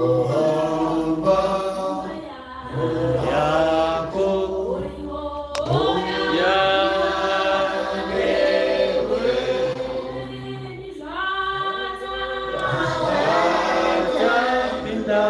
Unohamba yako yapinda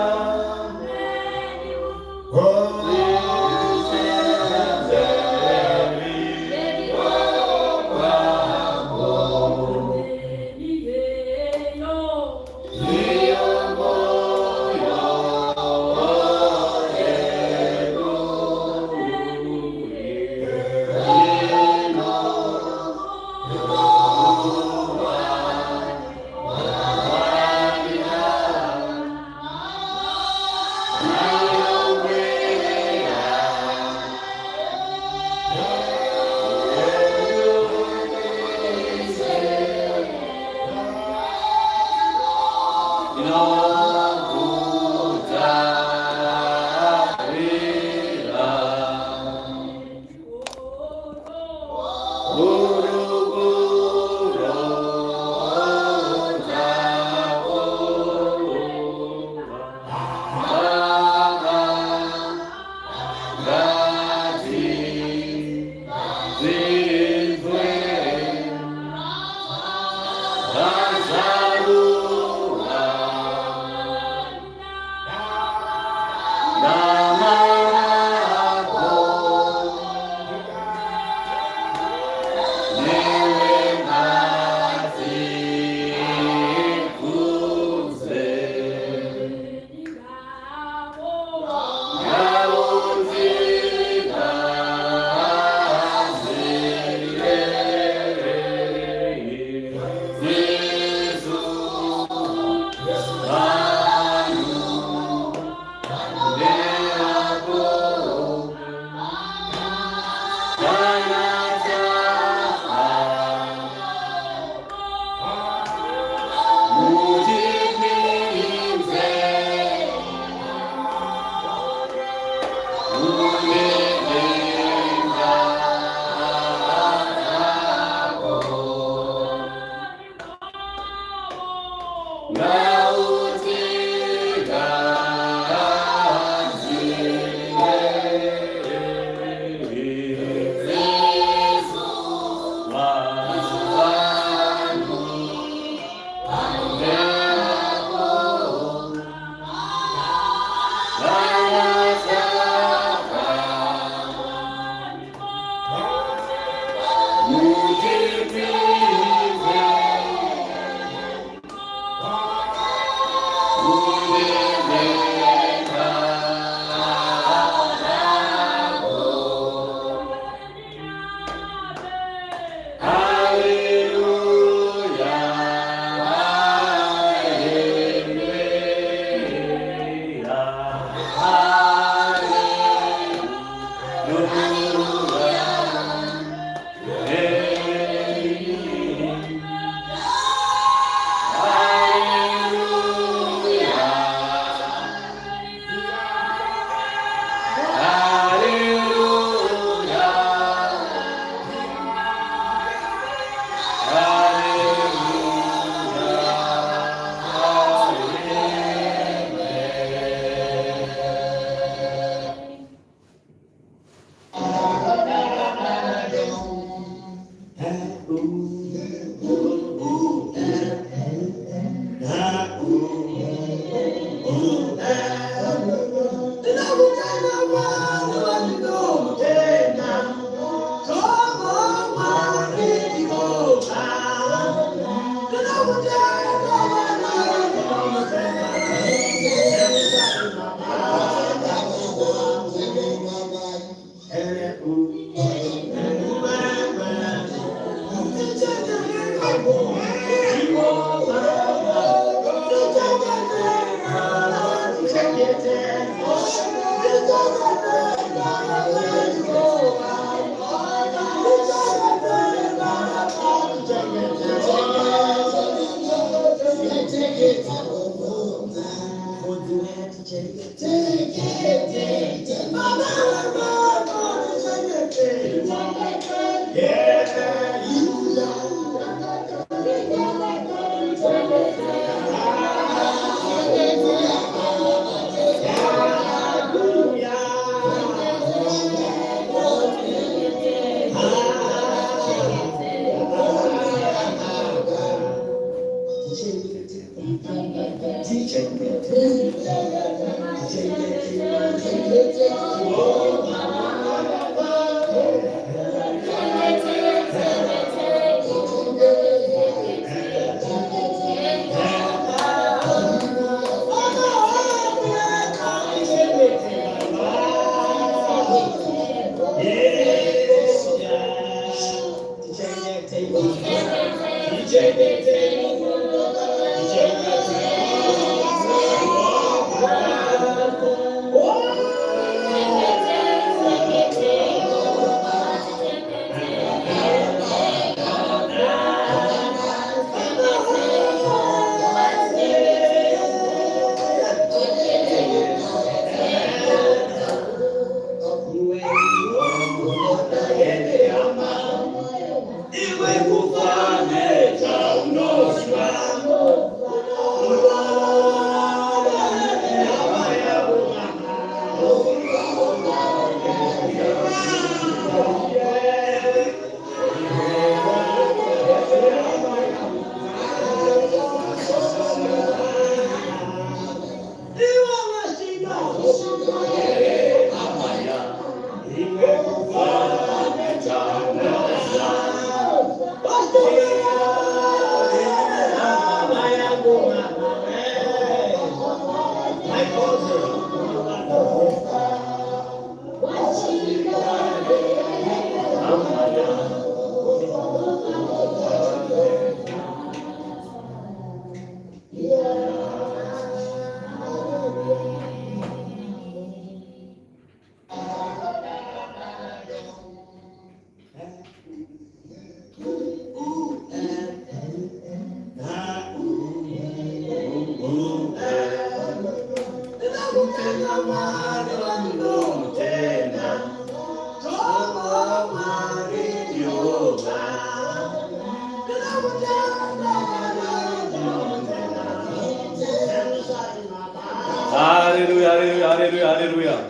Hallelujah, hallelujah, hallelujah, hallelujah.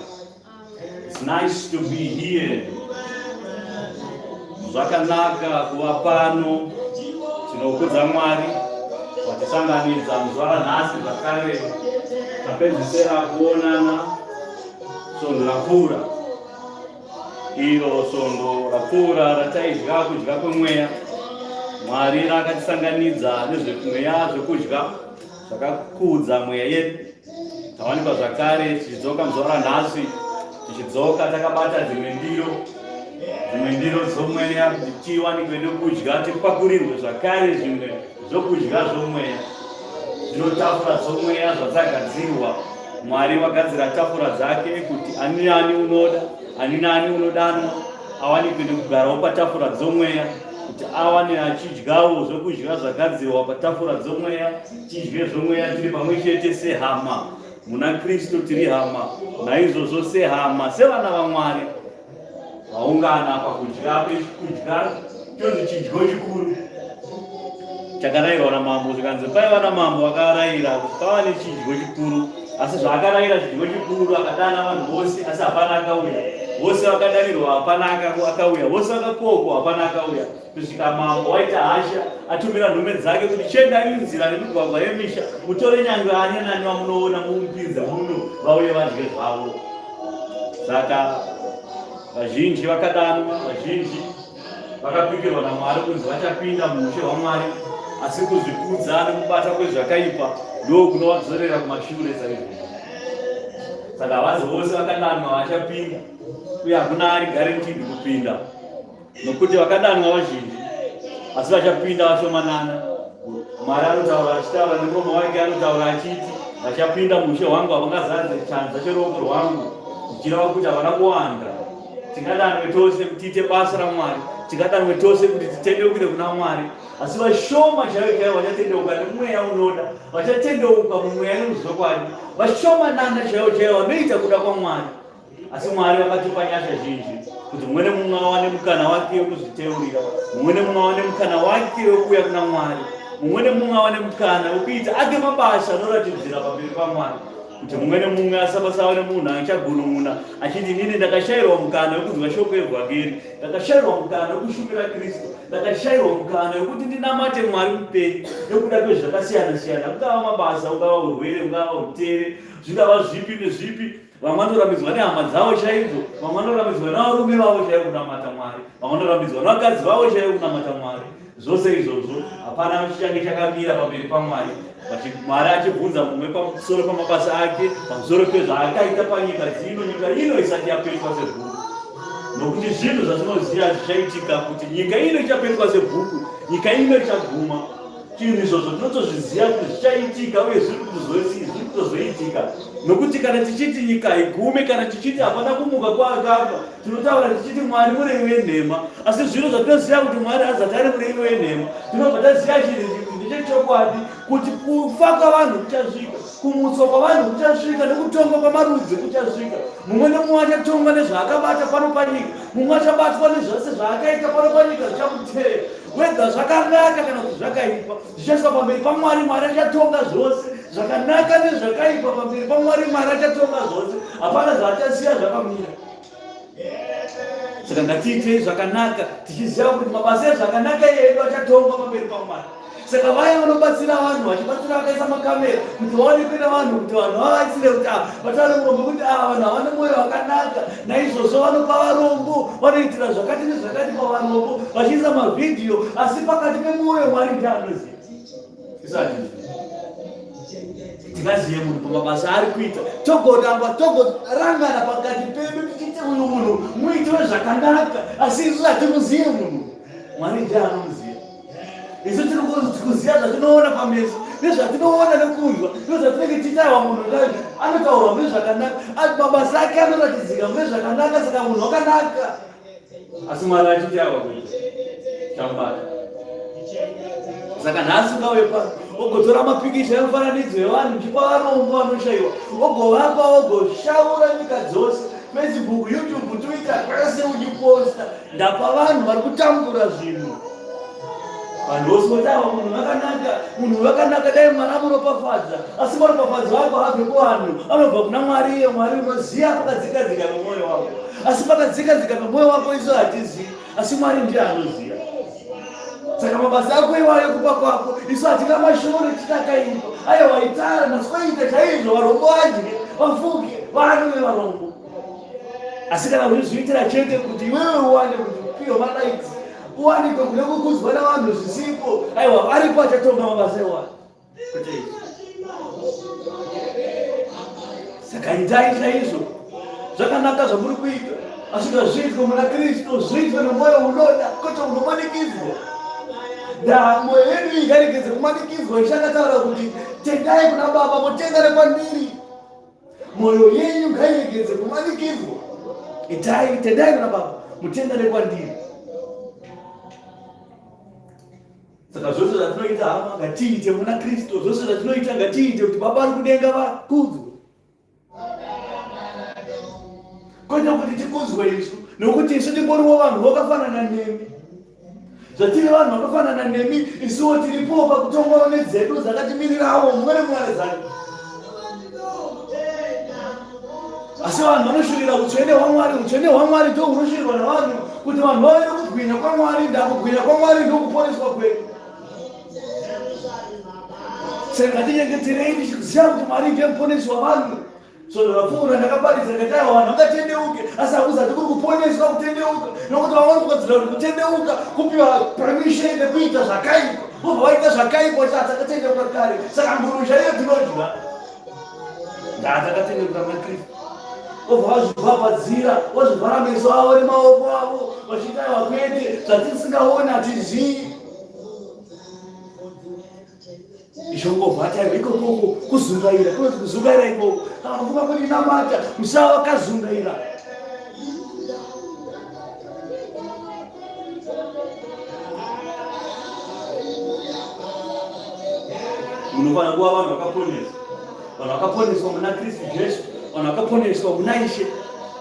It's nice to be here. Zvakanaka kuva pano. Tinokudza Mwari vatisanganidza muzuva ranhasi zvakare tapedzisira kuonana svondo rapfuura. Iro svondo rapfuura rataidya kudya kwemweya. Mwari rakatisanganidza nezvemweya zvekudya zvakakudza mweya yedu. Tawanikwa zvakare tichidzoka muzuva ranhasi tichidzoka takabata dzimwe ndiro dzimwe ndiro dzomweya kuti tiwanikwe nekudya tipakurirwe zvakare zvimwe zvokudya zvomweya zvino tafura dzomweya zvadzagadzirwa Mwari vagadzira tafura dzake kuti ani nani unoda ani nani unodanwa awanikwe nekugarawo patafura dzomweya kuti awane achidyawo zvokudya zvagadzirwa patafura dzomweya tidye zvomweya tiri pamwe chete sehama muna Kristu tiri hama naizvozvo sehama sevana vaMwari vaungana pakudya kudya chonzi chidyo chikuru chakarayirwa namambo zvikanzi paiva namambo akarayira kuti pava nechidyo chikuru asi zvaakarayira chidyo chikuru akadana vanhu vose asi hapana akauya vose vakadanirwa hapana akauya vose vakakokwa hapana akauya kusvika mambo waita hasha atumira nhume dzake kuti chiendai nzira nemigwagwa yemisha mutore nyange ani nani vamunoona mumupinze muno vauye vadye zvavo saka vazhinji vakadanwa vazhinji vakapikirwa namwari kunzi vachapinda muushe hwamwari asi kuzvikudza nekubata kwezvakaipa ndo kunovadzorera kumashure saizvozvo saka havazi vose vakadanwa vachapinda uye hakuna ari guaranteed kupinda nokuti vakadanwa vazhinji asi vachapinda vashomanana mwari anotaura achitaura nemuromo wake anotaura achiti vachapinda mushe hwangu havangazadze chanza cheruoko rwangu zvichireva kuti havana kuwanda tingadanwe tose kuti tiite basa ramwari tingadanwe tose kuti titendeukire kuna mwari asi vashoma chaivo chaivo vachatendeuka nemweya unoda vachatendeuka mumweya nemuzvokwadi vashomanana chaivo chaivo vanoita kuda kwamwari Asi Mwari vakatipa nyasha zhinji kuti mumwe nemumwe awane mukana wake wekuzviteurira, mumwe nemumwe awane mukana wake wekuuya kuna Mwari, mumwe nemumwe awane mukana wekuita ake mabasa anoratidzira pamberi paMwari kuti mumwe nemumwe asabasa awane munhu achagunun'una achiti inini ndakashayirwa mukana wekunzwa shoko yevhangeri, ndakashayirwa mukana wekushumira Kristu. Ndakashayirwa mukana wekuti ndinamate Mwari mupenyu nekuda kwezvakasiyana siyana, kungava mabasa, ungava urwere, ungava utere, zvingava zvipi nezvipi. Vamwe vanorambidzwa nehama dzavo chaidzo, vamwe vanorambidzwa nevarume vavo chaivo kunamata Mwari, vamwe vanorambidzwa nevakadzi vavo chaivo kunamata Mwari. Zvose izvozvo hapana chichange chakamira pamberi paMwari. Mwari achibvunza mumwe pamusoro pamabasa ake, pamusoro pezvaakaita panyika dzino, nyika ino isati yapetwa sebhuku. Nokuti zvinhu zvatinoziva zvichaitika kuti nyika ino ichapetwa sebhuku, nyika ino ichaguma. Chinhu izvozvo tinotozviziva kuti zvichaitika uye zviri kutozoitika. Nokuti kana tichiti nyika haigume, kana tichiti hapana kumuka kwaakafa, tinotaura tichiti Mwari murevi wenhema. Asi zvino zvatinoziva kuti Mwari haazati ari murevi wenhema, tinobva taziva chinhu ichi kuti ndechechokwadi, kuti kufa kwavanhu kuchasvika, kumutswa kwavanhu kuchasvika, nekutongwa kwamarudzi kuchasvika. Mumwe nemumwe achatongwa nezvaakabata pano panyika, mumwe achabatwa nezvose zvaakaita pano panyika zvichamuteera. Whether zvakanaka kana kuti zvakaipa, zvichaiswa pamberi paMwari. Mwari achatonga zvose zvakanaka nezvakaipa pamberi paMwari. Mwari achatonga zvose, hapana zvaachasiya zvakamira. Saka ngatiitei zvakanaka tichiziva kuti mabasa ezvakanaka edu achatongwa pamberi paMwari. Saka vaya vanobatsira vanhu vachibatsira vakaisa makamera kuti vaonekwe nevanhu kuti vanhu vavabatsire kuti ah, vataure murombo kuti ah, vanhu havane mwoyo wakanaka, naizvozvo vanopa varombo, vanoitira zvakati nezvakati pavarombo vachiisa mavhidhiyo, asi pakati pemwoyo Mwari ndiye anoziva. Isati tingazive munhu pamabasa aari kuita, togodamba togorangana pakati pedu tichiti uyu munhu muiti wezvakanaka, asi isu hatimuzive munhu. Mwari ndiye anomuziva. Isu tiri kuziva zvatinoona pameso nezvatinoona nekunzwa nezvatinenge tichitaiwa munhu anotaurwa mune zvakanaka, mabasa ake anoratidzika mune zvakanaka, saka munhu wakanaka. Asi Mwari achiti awa kuita chamubata. Saka nhasi ungauye pano ogotora mapikicha emufananidzo yevanhu uchipa varombo vanoshaiwa, ogovapa, ogoshaura nyika dzose, Facebook, YouTube, Twitter, kwese uchiposta, ndapa vanhu vari kutambura zvinhu. Vanhu vose voti ava munhu vakanaka, munhu vakanaka, dai Mwari amuropafadza. Asi maropafadzo ako haabve kuvanhu, anobva kuna Mwari iye Mwari unoziva pakadzikadzika pemwoyo wako. Asi pakadzikadzika pemwoyo wako isu hatizivi, asi Mwari ndiye anoziva. Saka mabasa ako iwayo kupa kwako isu hatingamashore titakaipa. Aiwa itara naswaita chaizvo varombo vadye, vafuke, vanwe varombo. Asi kana uchizviitira chete kuti iwewe uwane kuti upiwe malikes, uwanikwe kune kukudzwa navanhu zvisipo, aiwa aripo achatonga mabasa iwayo. Kwete izvo. Saka itai chaizvo zvakanaka zvamuri kuita, asi ngazviitwe muna Kristu, zviitwe nomwoyo unoda, kwete unomanikidzwa. Ndaa mwoyo yedu iyi ngairegedze kumanikidzwa. Ishe akataura kuti tendai kuna Baba, motenda nekwandiri. Mwoyo yenyu ngairegedze kumanikidzwa. Itai, tendai kuna Baba, mutenda nekwandiri. Saka zvose zvatinoita hama ngatiite muna Kristu, zvose zvatinoita ngatiite kuti Baba vari kudenga vakudzwe. Kwete kuti tikudzwe isu, nokuti isu tingoriwo vanhu vakafanana nemi. Zvatiri vanhu vakafanana nemi, isuwo tiripowo pakutongwawo nedzedu dzakatimirirawo mumwe nemumwe ane dzake. Asi vanhu vanoshuvira utsvene hwaMwari, utsvene hwaMwari ndo hunoshuvirwa navanhu kuti vanhu vave nokubwinya kwaMwari, ndakubwinya kwaMwari ndokuponeswa kwedu. Saka ngatinyengeterei tichiziva kuti Mwari ndiye muponesi wavanhu. Svondo rapfuura ndakaparidza ndikati aiwa vanhu vangatendeuke, asi hakuzati kuri kuponeswa kutendeuka, nokuti vamwe vanofungidzira kuti kutendeuka kupiwa permission yekuita zvakaipa, vobva vaita zvakaipa vachiti hatakatendeuka kare, saka nguruve chaiyo tinodya. Ndatakatenderuka muna Kristu. Vobva vazvibhabhadzira, vozvivhara meso avo nemaoko avo, vachiti aiwa kwete, zvatisingaoni hatizii. Izvongobva ati aiwa ikokoko kuzungaira, kunoti kuzungaira ikoko. Kana unofunga kuti inamata, musava wakazungaira. Munofanira kuva vanhu vakaponeswa, vanhu vakaponeswa muna Kristu Jesu, vanhu vakaponeswa muna Ishe.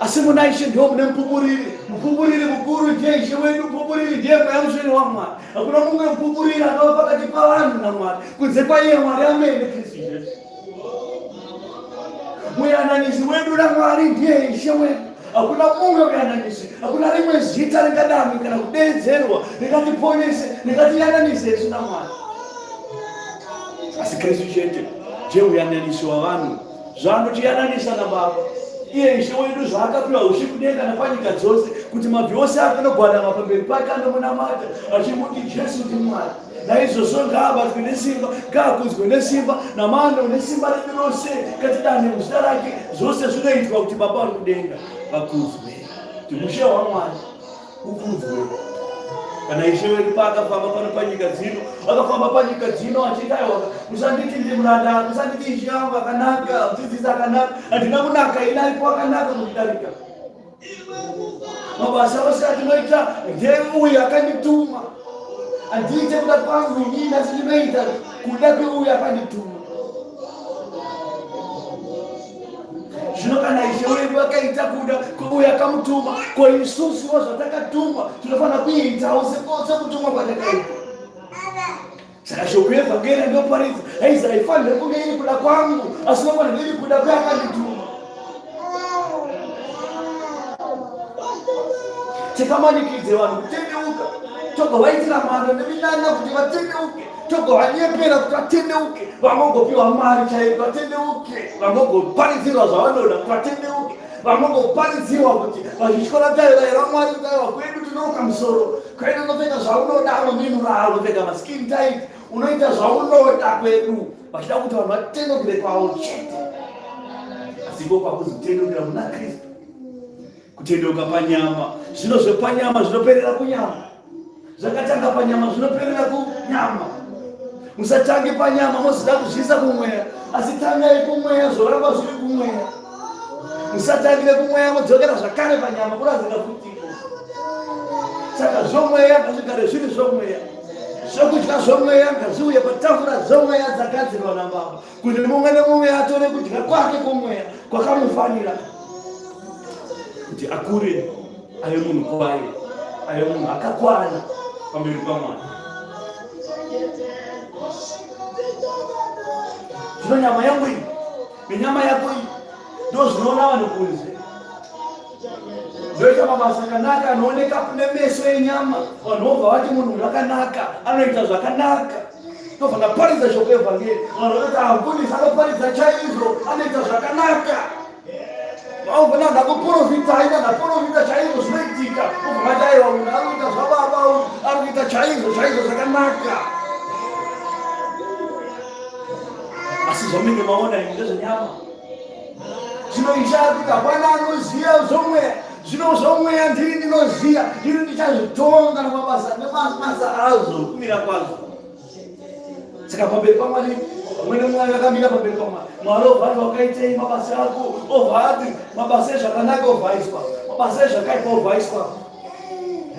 Asi muna Ishe ndiwo mune mupupuriri, mupupuriri mukuru ndiye Ishe wedu, mupupuriri ndiye Mweya Mutsvene waMwari. Hakuna mumwe mupupuriri angava pakati pavanhu naMwari kunze kwaiye Mwari amene, Kristu Jesu. Muyananisi wedu naMwari ndiye Ishe wedu. Hakuna mumwe muyananisi, hakuna rimwe zita ringadanwe kana kudeedzerwa ringatiponese, ringatiyananise isu naMwari. Asi Kristu chete ndiye muyananisi wavanhu, zvaanotiyananisa naBaba. Iye Ishe wedu zvaakapiwa ushe kudenga napanyika dzose, kuti mabvi ose akanogwadama pamberi pake anomunamata achimuti Jesu ndiMwari. Naizvozvo ngaabatwe nesimba, ngaakudzwe nesimba namano nesimba redu rose, ngatidane muzita rake. Zvose zvinoitwa kuti Baba vari kudenga vakudzwe, kuti mushe hwaMwari ukudzwe. Kana Ishe wedu paakafamba pano panyika dzino, akafamba panyika dzino achiti aiwa, musanditi ndiri muranda, musanditi Ishe wangu akanaka, mudzidzisi akanaka, handina kunaka, ini aripo akanaka mukudarika. Mabasa ose atinoita ndeuyo akandituma. Handiite kuda kwangu inini, asi ndinoita kuda kweuyo akandituma. Zvino kana Ishe wedu akaita kuda kweuyo akamutuma, ko isusuwo zvatakatumwa tinofanira kuitawo sekutumwa kwatakaitwa. Saka shoko yevhangeri yandinoparidza haizi haifanire kunge iri kuda kwangu, asi inofanira iri kuda kweakandituma. Tikamanikidze vanhu kutendeuka, togovaitira mano neminana kuti vatendeuke, togovanyepera kuti vatendeuke, vangogopiwa mari chaiyo kuti vatendeuke, vangogoparidzirwa zvavanoda kuti vatendeuke, vangogoparidzirwa kuti vachityora tairo raMwari kuti aiwa kwedu tinoruka musoro Kwedu unopfeka zvaunoda, unominura, unopfeka maskin tight, unoita zvaunoda kwedu, vachida kuti vanhu vatendukire kwavo chete. Asi iko kwakuzi kutendukira muna Kristu, kutendeuka panyama. Zvino zvepanyama zvinoperera kunyama, zvakatanga panyama zvinoperera kunyama. Musatange panyama mozoda kuzviisa kumweya, asi tangai kumweya zvoramba zviri kumweya. Musatangire kumweya modzokera zvakare panyama kurazika futi. Saka zvomweya ngazvigare zviri zvomweya, zvokudya zvomweya ngazviuye patafura dzomweya dzagadzirwa naBaba, kuti mumwe nemumwe atore kudya kwake kwomweya kwakamufanira, kuti akure ave munhu kwaye, ave munhu akakwana pamberi paMwari. Zvino nyama yangu iyi nenyama yako iyi ndozvinoona vanhu kunze. Ndoita mabasa akanaka anooneka kune meso enyama, vanhu vobva vati munhu uyu akanaka, anoita zvakanaka. Ndobva ndaparidza shoko evhangeri, vanhu vanoti amfundisi anoparidza chaizvo, anoita zvakanaka. Vobva ndakuprofita, aita ndaprofita chaizvo zvinoitika. Vobva vati aiwa munhu ari kuita zvababa uyu, ari kuita chaizvo chaizvo zvakanaka. Asi zvamunenge maona imi ndezvenyama. Zvino Ishe ari kuti hapana anoziva zvomweya, zvino zvomweya ndini ndinoziva, ndini ndichazvitonga namabasa nemabasa azvo kumira kwazvo. Saka pamberi paMwari, vamwe nemwari vakamira pamberi paMwari. Mwari obva ati wakaitei mabasa ako, obva ati mabasa ezvakanaka obva aiswa, mabasa ezvakaipa obva aiswa.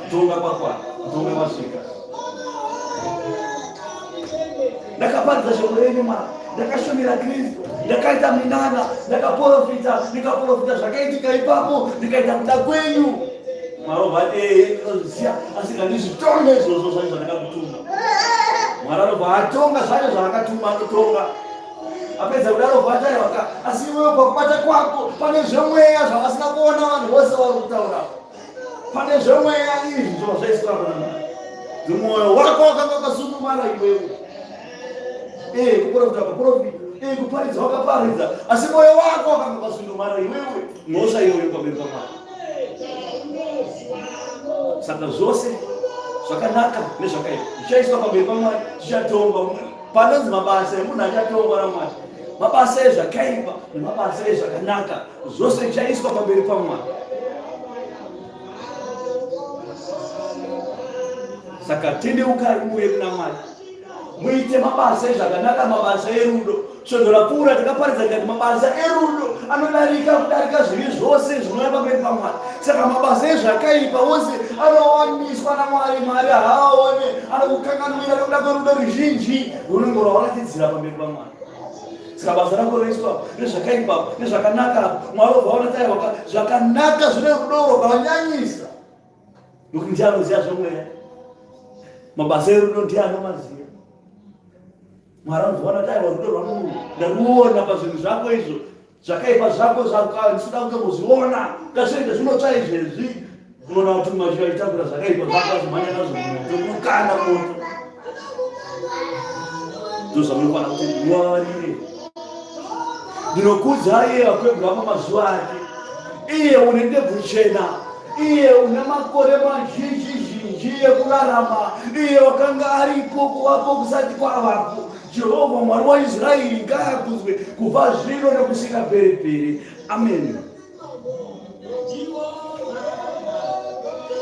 Kutonga kwakwana, kutonga kwasvika. Ndakaparidza shoko renyu Mwari, ndakashumira Kristu, ndakaita minana, ndakaporofita, ndikaporofita zvakaitika ipapo, ndikaita kuda kwenyu. Mwari obva ati ehe ndinozviziva, asi ngandizvitonge izvozvo zvacho zvandakakutuma. Mwari anobva atonga zvacho zvaakatuma, anotonga. Apedza kudaro obva ati aiwa ka, asi iwewe pakubata kwako pane zvemweya zvavasina kuona vanhu vose vari kutaura. Pane zvemweya izvi zvova zvaiswa pana mwoyo wako wakanga wakasunumara iwewe. Eh, kuprofita wakaprofita, eh, kuparidza wakaparidza, asi mwoyo wako wakanga wakasunumara iwewe. Mhosva iyoyo pamberi paMwari. Saka zvose zvakanaka nezvakaipa zvichaiswa pamberi paMwari, zvichatongwa. Panonzi mabasa emunhu achatongwa naMwari, mabasa ezvakaipa nemabasa ezvakanaka zvose zvichaiswa pamberi paMwari. Saka tendeukai muuye kuna Mwari, muite mabasa ezvakanaka, mabasa erudo. Svondo rapfuura takaparidza tikati mabasa erudo anodarika kudarika zvivi zvose zvinouya pamberi paMwari. Saka mabasa ezvakaipa ose anowaniswa naMwari. Mwari haaone, anokukanganwira nokuda kwerudo ruzhinji rwunenge rwawaratidzira pamberi paMwari. Saka basa rako roiswa nezvakaipa nezvakanaka, Mwari obva aona taiwaka zvakanaka zvine rudo rwakanyanyisa, nokuti ndiye anoziva zvomweya. Mabasa erudo ndiye anomaziva. Mwari anozoona kuti aiwa rudo rwangu ndaruona pazvinhu zvako izvo. Zvakaipa zvako zvandisida kutombozviona ngazviende zvinotsva izvezvi. Unoona kuti mumwe achiva achitakura zvakaipa zvako achimhanya nazvo mumoto kukanda moto. Ndozvamunofanira kuti muvavarire. Ndinokudza iye akwegura pamazuva ake, iye une ndebvu chena, iye une makore mazhinji zhinji ekurarama, iye wakanga aripo kuvapo kusati kwavapo. Jehovha Mwari waIsraeri ngaakudzwe kubva zvino nokusingaperi-peri. Ameni.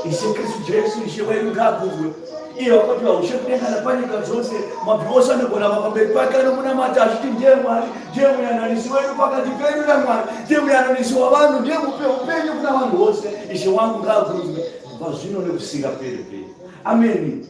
Ishe Kristu Jesu, Ishe wedu ngaakudzwe. Iye wakapiwa ushe kudenga napanyika dzose, mabvi ose anogona pamberi pake anomunamata achiti ndiye Mwari, ndiye muyananisi wedu pakati pedu naMwari, ndiye muyananisi wavanhu, ndiye mupe upenyu kuna vanhu vose. Ishe wangu ngaakudzwe kubva zvino nokusingaperi-peri. Ameni.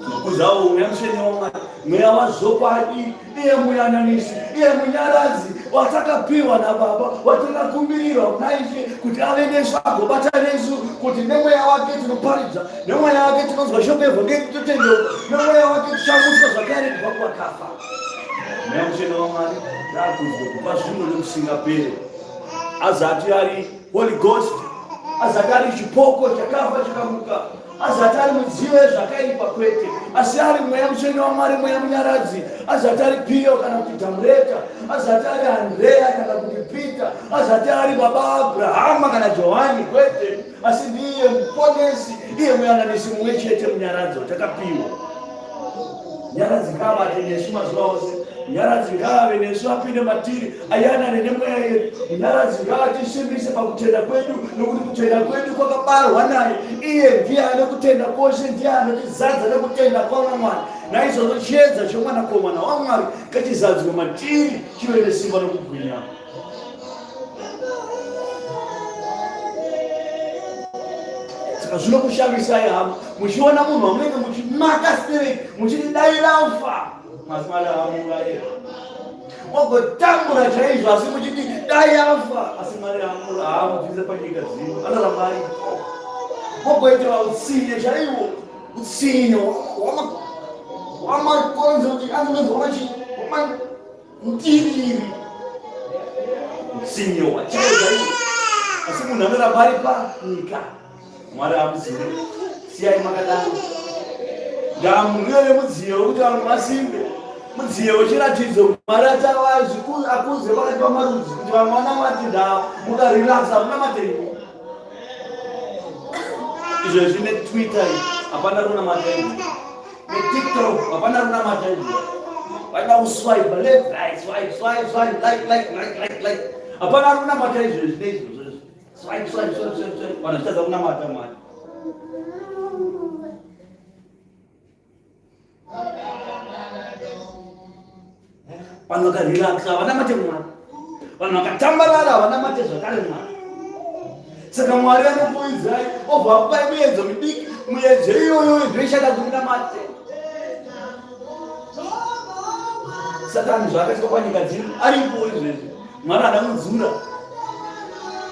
Tinokudzawo Mweya Mutsvene waMwari, Mweya wazvokwadi, iye muyananisi, iye munyaradzi watakapiwa naBaba, watakakumbirirwa kuna Ishe kuti ave nesu, agobata nesu, kuti nemweya wake tinoparidza, nemweya wake tinonzwa shoko yevhangeri totendeuka, nemweya wake tichamutswa zvakare kubva kuvakafa. Mweya Mutsvene waMwari ngaakudzwe kubva zvino nekusingaperi, azati ari Holy Ghost azati ari chipoko chakafa chikamuka, azati ari mudziyo yezvakaipa kwete, asi ari mweya mutsvene waMwari, mweya munyaradzi, azati ari Piyo kana kuti Dhamureta, azati ari Andreya kana kuti Pita, azati ari baba Abrahama kana Johani kwete, asi ndiye muponesi, iye muyananisi mumwe chete munyaradzi watakapiwa. Nyaradzi ngaavate nesu mazuva ose. Munyaradzi ngaave nesu apinde matiri ayanane nemweya yedu. Munyaradzi ngaatisimbise pakutenda kwedu nokuti kutenda kwedu kwakabarwa naye. Iye ndiye ane kutenda kwose, ndiye anotizadza nekutenda kwaMwari. Naizvozvo chiedza chomwanakomana waMwari ngachizadzwe matiri chive nesimba nokubwinya. Saka zvinokushamisai hama muchiona munhu wamunenge muchimaka stereki muchiti dai rafa asi Mwari haamuuraye mogotambura chaizvo asi muchiti dai afa asi Mwari haamubvise panyika dzino anoramba aripo mogoitira utsinye chaiwo utsinye wamakonzo kuti anonzi wamachi Mtiriri utsinye hwachaiwo chaiwo asi munhu anoramba ari panyika Mwari amuzive siyai makadaro ndamunhu iyeye mudziyo wekuti vanhu vasimbe mudziyo wechiratidzo Mwari achava akuze pakati pamarudzi kuti vamwe vanamati ndaa mukarelaxa hamuna matengo izvezvi netwitter hapana runamata izvi netiktok hapana runamata izvi vaida kuswipe left right swipe swipe swipe like like like like like hapana runamata izvezvi neizvozvo Swipe, swipe, swipe, swipe, swipe. Vanhu vachitadza kunamata Mwari. Vanhu vakarelaxa havanamate Mwari. Vanhu vakatambarara havanamate zvakare Mwari. Saka Mwari anokuidzai obva akupai muedzo midiki, muedzo iyoyo ndoichada kuti munamate. Satani zvaakaiswa panyika dzino aripo izvezvi. Mwari haana mudzura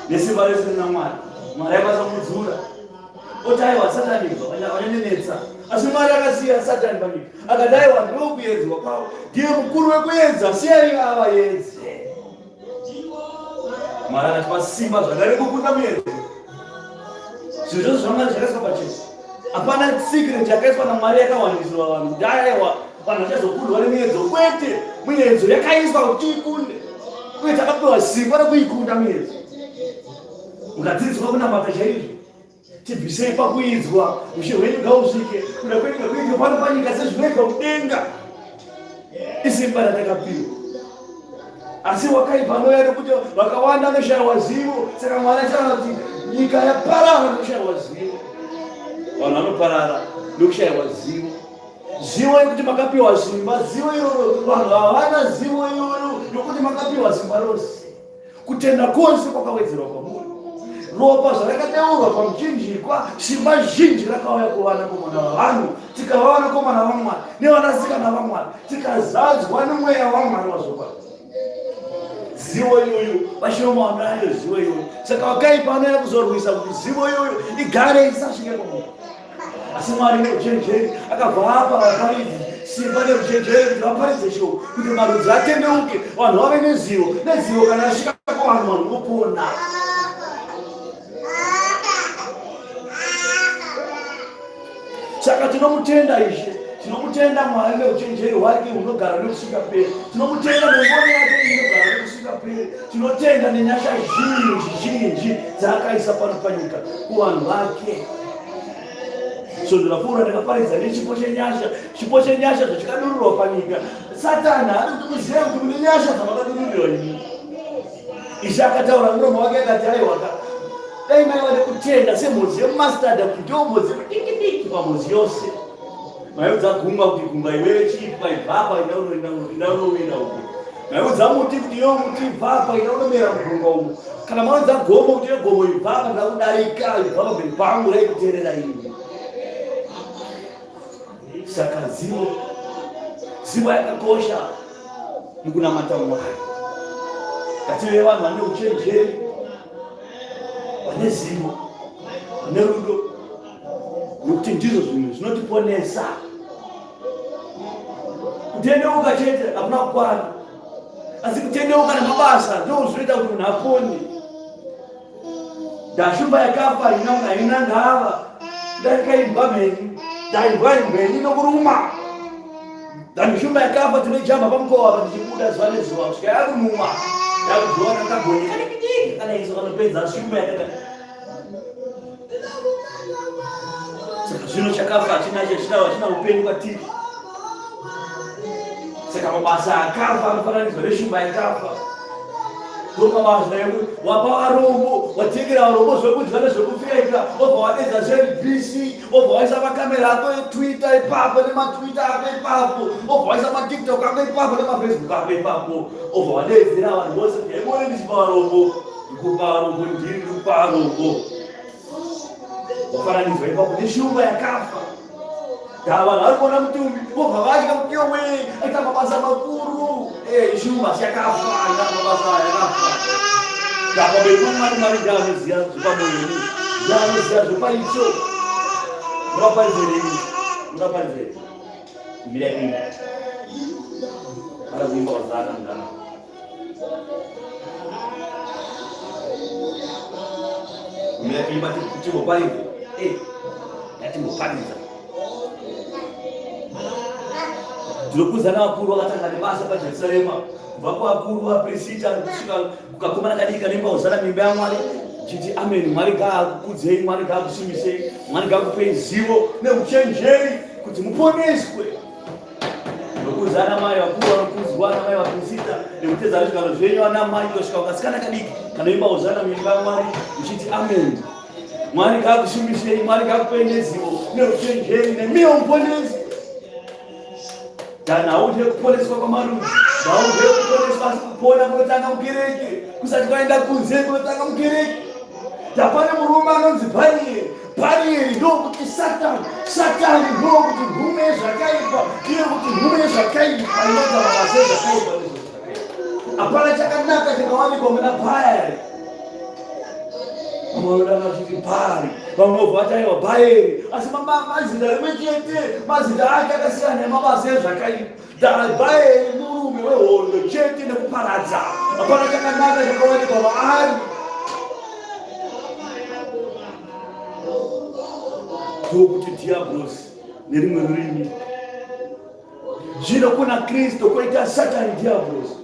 nesimba rese rina Mwari. Mwari aikwanisa kumudzura oti aiwa Satani ibva wanyanenetsa, asi Mwari akasiya Satani panyika akati aiwa ndokuyedzwa kwavo, ndiye mukuru wekuyedza, siyai avayedze. Mwari akatipa simba zvakare kukunda muyedzo. Zvinhu zvose zvaMwari zvakaiswa pachena. Hapana secret yakaiswa naMwari yakawanisirwa vanhu kuti aiwa vanhu vachazokundwa nemuyedzo. Kwete, muyedzo yakaiswa kuti tiikunde, uye takapiwa simba rekuikunda muyedzo. Mukadzidziswa kunamata chaizvo, tibvisei pakuidzwa, ushe hwenyu ngausvike, kuda kwenyu ngakuitwe pano panyika sezvinoitwa kudenga. Isimba ratakapiwa. Asi wakaipa anouya nekuti vakawanda anoshaiwa zivo. Saka Mwari achaona kuti nyika yaparara nekushaiwa zivo. Vanhu vanoparara nekushaiwa zivo. Zivo yekuti makapiwa simba, zivo iroro vanhu havana zivo iyoyo yokuti makapiwa simba rose. Kutenda kwose kwakawedzerwa kwamuri. Ropa zvarakadeurwa pamuchinjikwa, simba zhinji rakauya kuvanakomana vavanhu, tikava vanakomana vaMwari nevanasikana vaMwari, tikazadzwa nemweya waMwari wazvokwadi. Zivo iyoyo vashoma vanayo zivo iyoyo, saka vakaipa anouya kuzorwisa kuti zivo iyoyo igare isasvike kwamunhu. Asi Mwari neuchenjeri akabva apa vaparidzi simba neuchenjeri kuti vaparidze shoko, kuti marudzi atendeuke, vanhu vave nezivo, nezivo kana asvika kuvanhu, vanhu vopona. Saka tinomutenda Ishe, tinomutenda Mwari neuchenjeri hwake hunogara nekusingaperi, tinomutenda nengoni yake inogara nekusingaperi, tinotenda nenyasha zhinji zhinji dzaakaisa pano panyika kuvanhu vake. Svondo rapfuura ndakaparidza nechipo chenyasha, chipo chenyasha zvachikadururwa panyika. Satani haadi kuti muzive kuti mune nyasha dzamakadururwa imi. Ishe akataura muromo wake akati, aiwaka, dai maiva nekutenda semhodzi yemumastad kuti ndiyo mhodzi yekudikidiki pamhodzi yose. Maiudza gungwa kuti gungwa iwewe chiipwa ibvapa enda unowira uko. Maiudza muti kuti iwe muti ibvapa enda unomera mugungwa umo. Kana maudza gomo kuti iwe gomo ibvapa ndakudarika ibva pamberi pangu raikuteerera ini. Saka zivo, zivo yakakosha mukunamata Mwari. Ngative vanhu vane uchenjeri, vane zivo, vane rudo, nokuti ndizvo zvinhu zvinotiponesa. Kutendeuka chete hakuna kukwana, asi kutendeuka nemabasa ndoo zvinoita kuti munhu apone. Ndashumba yakafa haina haina ndava ndarika imbwa mhenyu ndaimbwa mhenyu inokuruma ndandishumba yakafa tinoijamba pamukova apa tichibuda zuva nezuva kusvika yakunuma yakudyiwa nakagonye kadikidiki kana iso kanopedza shumba yakaka Saka zvino chakafa hachina chachina hachina upenyu kwatiri. Saka mabasa akafa anofananidzwa neshumba yakafa. Ndomabasa ekuti wapa varombo, watengera varombo zvekudya nezvekupfeka, wobva wadedza ZBC, wobva waisa makamera ako eTwitter ipapo nemaTwitter ako ipapo, wobva waisa maTikTok ako ipapo nemaFacebook ako ipapo, wobva wadeedzera vanhu vose kuti hemone ndichipa varombo. Ndikupa varombo, ndiri ndikupa varombo. Wafananidzwa ipapo neshumba yakafa. Daa vanhu vari kuona mutumbi vobva vatya kuti yowe aita mabasa makuru. Eh, shumba asi yakafa, aita mabasa yakafa. Daa pamberi paMwari, Mwari ndiye anoziva zvepamoyo yenyu. Ndiye anoziva zvepaitsvo. Mungaparidzei renyu. Mungaparidzei. Mirai kuimba. Mara kuimba wazana mngana. Kumira kuimba timboparidza. Eh, yatimboparidza. Tinokudza navakuru vakatanga nebasa paJerusarema kubva kuvakuru vapirisita kusvika kukakomana kadiki kanoimba hosana mimba yaMwari chiti amen. Mwari ngaakukudzei, Mwari ngaakusimbisei, Mwari ngaakupei zivo neuchenjeri kuti muponeswe. Nokudza ana mai vakuru vanokudzwa ana mai vapirisita nekutedza zvigaro zvenyu ana mai kusvika kukasikana kadiki kanoimba hosana muimba yaMwari uchiti amen. Mwari ngaakusimbisei, Mwari ngaakupei nezivo neuchenjeri nemiwo muponesi. Nhau ndeyekuponeswa kwamarudzi, nhau ndeyekuponeswa asi kupona kunotanga mukereke kusati kwaenda kunze kunotanga mukereke. Tapane murume anonzi Bharieri. Bharieri ndokuti Satani, Satani ndokuti nhume yezvakaipa, iye kuti nhume yezvakaipa inoita mabasa ezvakaipa nezvakaipa. Hapana chakanaka chakawanikwa muna Bharieri. Vamwe vanodana vachiti Bhaari, vamwe vobva vati aiwa Bhaeri, asi mazita rimwe chete, mazita ake akasiyana emabasa ezvakaipa. Bhaeri murume wehondo chete nekuparadza, hapana chakanaka chakawanikwa maari. Ndokuti Dhiabhorosi nerimwe rurimi. Zvino kuna Kristu koita Satani Dhiabhorosi.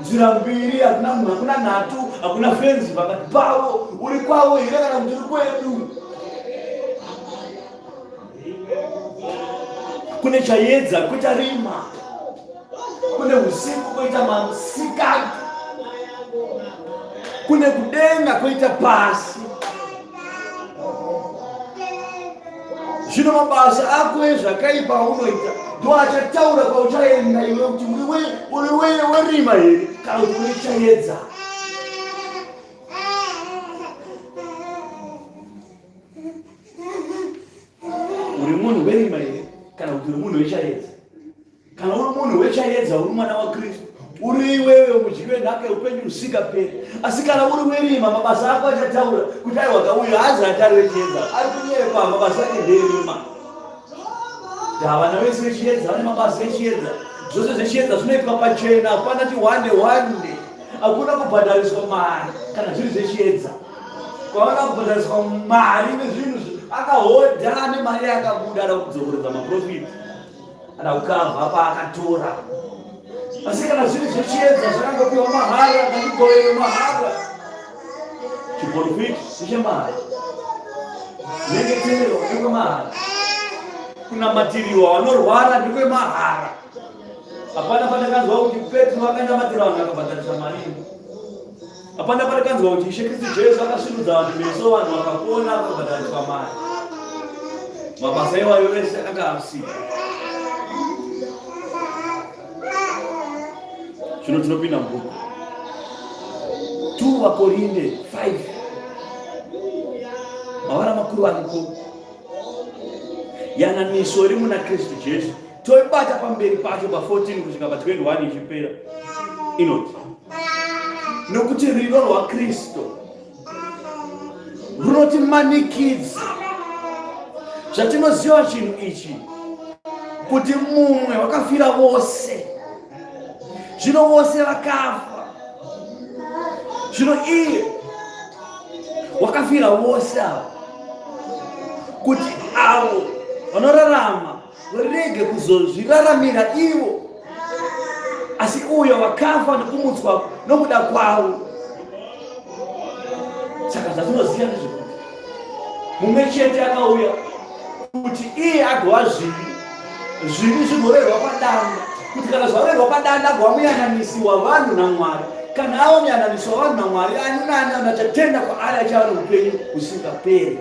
Nzira mbiri, hakuna munhu, hakuna nhatu, hakuna fenzi pakati pavo. Uri kwavo here kana kuti uri kwedu? Kune chayedza, koita rima. Kune usiku, koita masikati. Kune kudenga, koita pasi. Zvino mabasa ako ezvakaipa aunoita ndo achataura kwauchaenda iwe kuti uri werima here kana kuti uri chaedza. Uri munhu werima here kana kuti uri munhu wechaedza? Kana uri munhu wechaedza, uri mwana waKristu, uri iwewe mudyi wenhaka yeupenyu husingaperi. Asi kana uri werima, mabasa ako achataura kuti aiwa ka uyu haazi ati ari wechiedza, ari kunyepa, mabasa ake ndeerima. Ndavana vese vechiedza vane mabasa echiedza. Zvose zvechiedza zvinoitwa pachena, hapana chihwande hwande. Hakuna kubhadhariswa mari kana zviri zvechiedza. Kwaona kubhadhariswa mari nezvinhu akahodha nemari yakabuda ada kudzokoredza maprofiti ada kukavha paakatora. Asi kana zviri zvechiedza zvakangopiwa mahara ngazvigoverwe mahara. Chiprofiti ndechemahara. Nyengeterero ndekwemahara. Kunamatiriwa vanorwara ndekwemahara. Hapana pandakanzwa kuti Petro akanamatira vanhu akabhadharisa mari. Hapana pandakanzwa kuti Ishe Kristu Jesu akasvinudza vanhu meso vanhu vakapona vakabhadhariswa mari. Mabasa iwayo ese akanga asina. Zvino tinopinda mubhuku 2 VaKorinde 5 mavara makuru aripo yananiso iri muna Kristu Jesu toibata pamberi pacho pa14 kusvika pa21 ichipera inoti nokuti rudo rwakristu runotimanikidza zvatinoziva chinhu ichi kuti mumwe wakafira vose zvino vose vakafa zvino iye wakafira vose ava kuti avo vanorarama Varege kuzozviraramira ivo, asi uyo vakafa nokumutswa nokuda kwavo. Saka zvatinoziva ndezvekuti mumwe chete akauya kuti iye agova zvivi, zvivi zvigorerwa padanda, kuti kana zvarerwa padanda agova muyananisi wavanhu naMwari. Kana ava muyananisi wavanhu naMwari, ani nani anachatenda kwaari achava noupenyu husingaperi.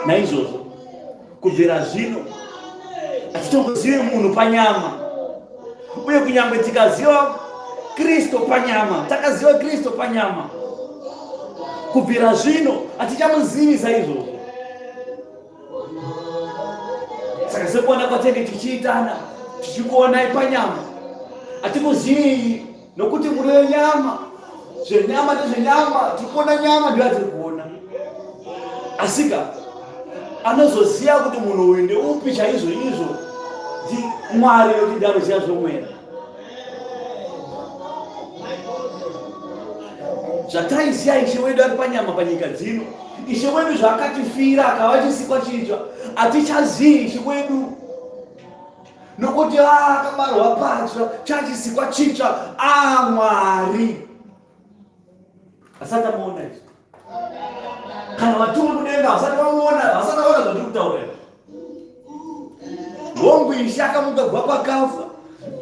Naizvozvo kubvira zvino hatitongozive munhu panyama, uye kunyange tikaziva Kristu panyama, takaziva Kristu panyama, kubvira zvino hatichamuzivi saizvozvo. Saka sekuona kwatenge tichiitana, tichikuonai panyama, hatikuzivii nokuti muri venyama zvenyama ndezvenyama tiri kuona nyama ndiyo yatiri kuona asika anozoziva kuti munhu uyu ndeupi chaizvo izvo ndimwari yokuti ndianoziva zvomweya zvataiziva ishe wedu ari panyama panyika dzino ishe wedu zvaakatifira akava chisikwa chitsva hatichazivi ishe wedu nokuti akabarwa patsva chachisikwa chitsva a Mwari asati amuona izvi kana vatumwa kudenga vasati vamuona vasati vaona zvandiri kutaura hongu ishe akamuka kubva kwakafa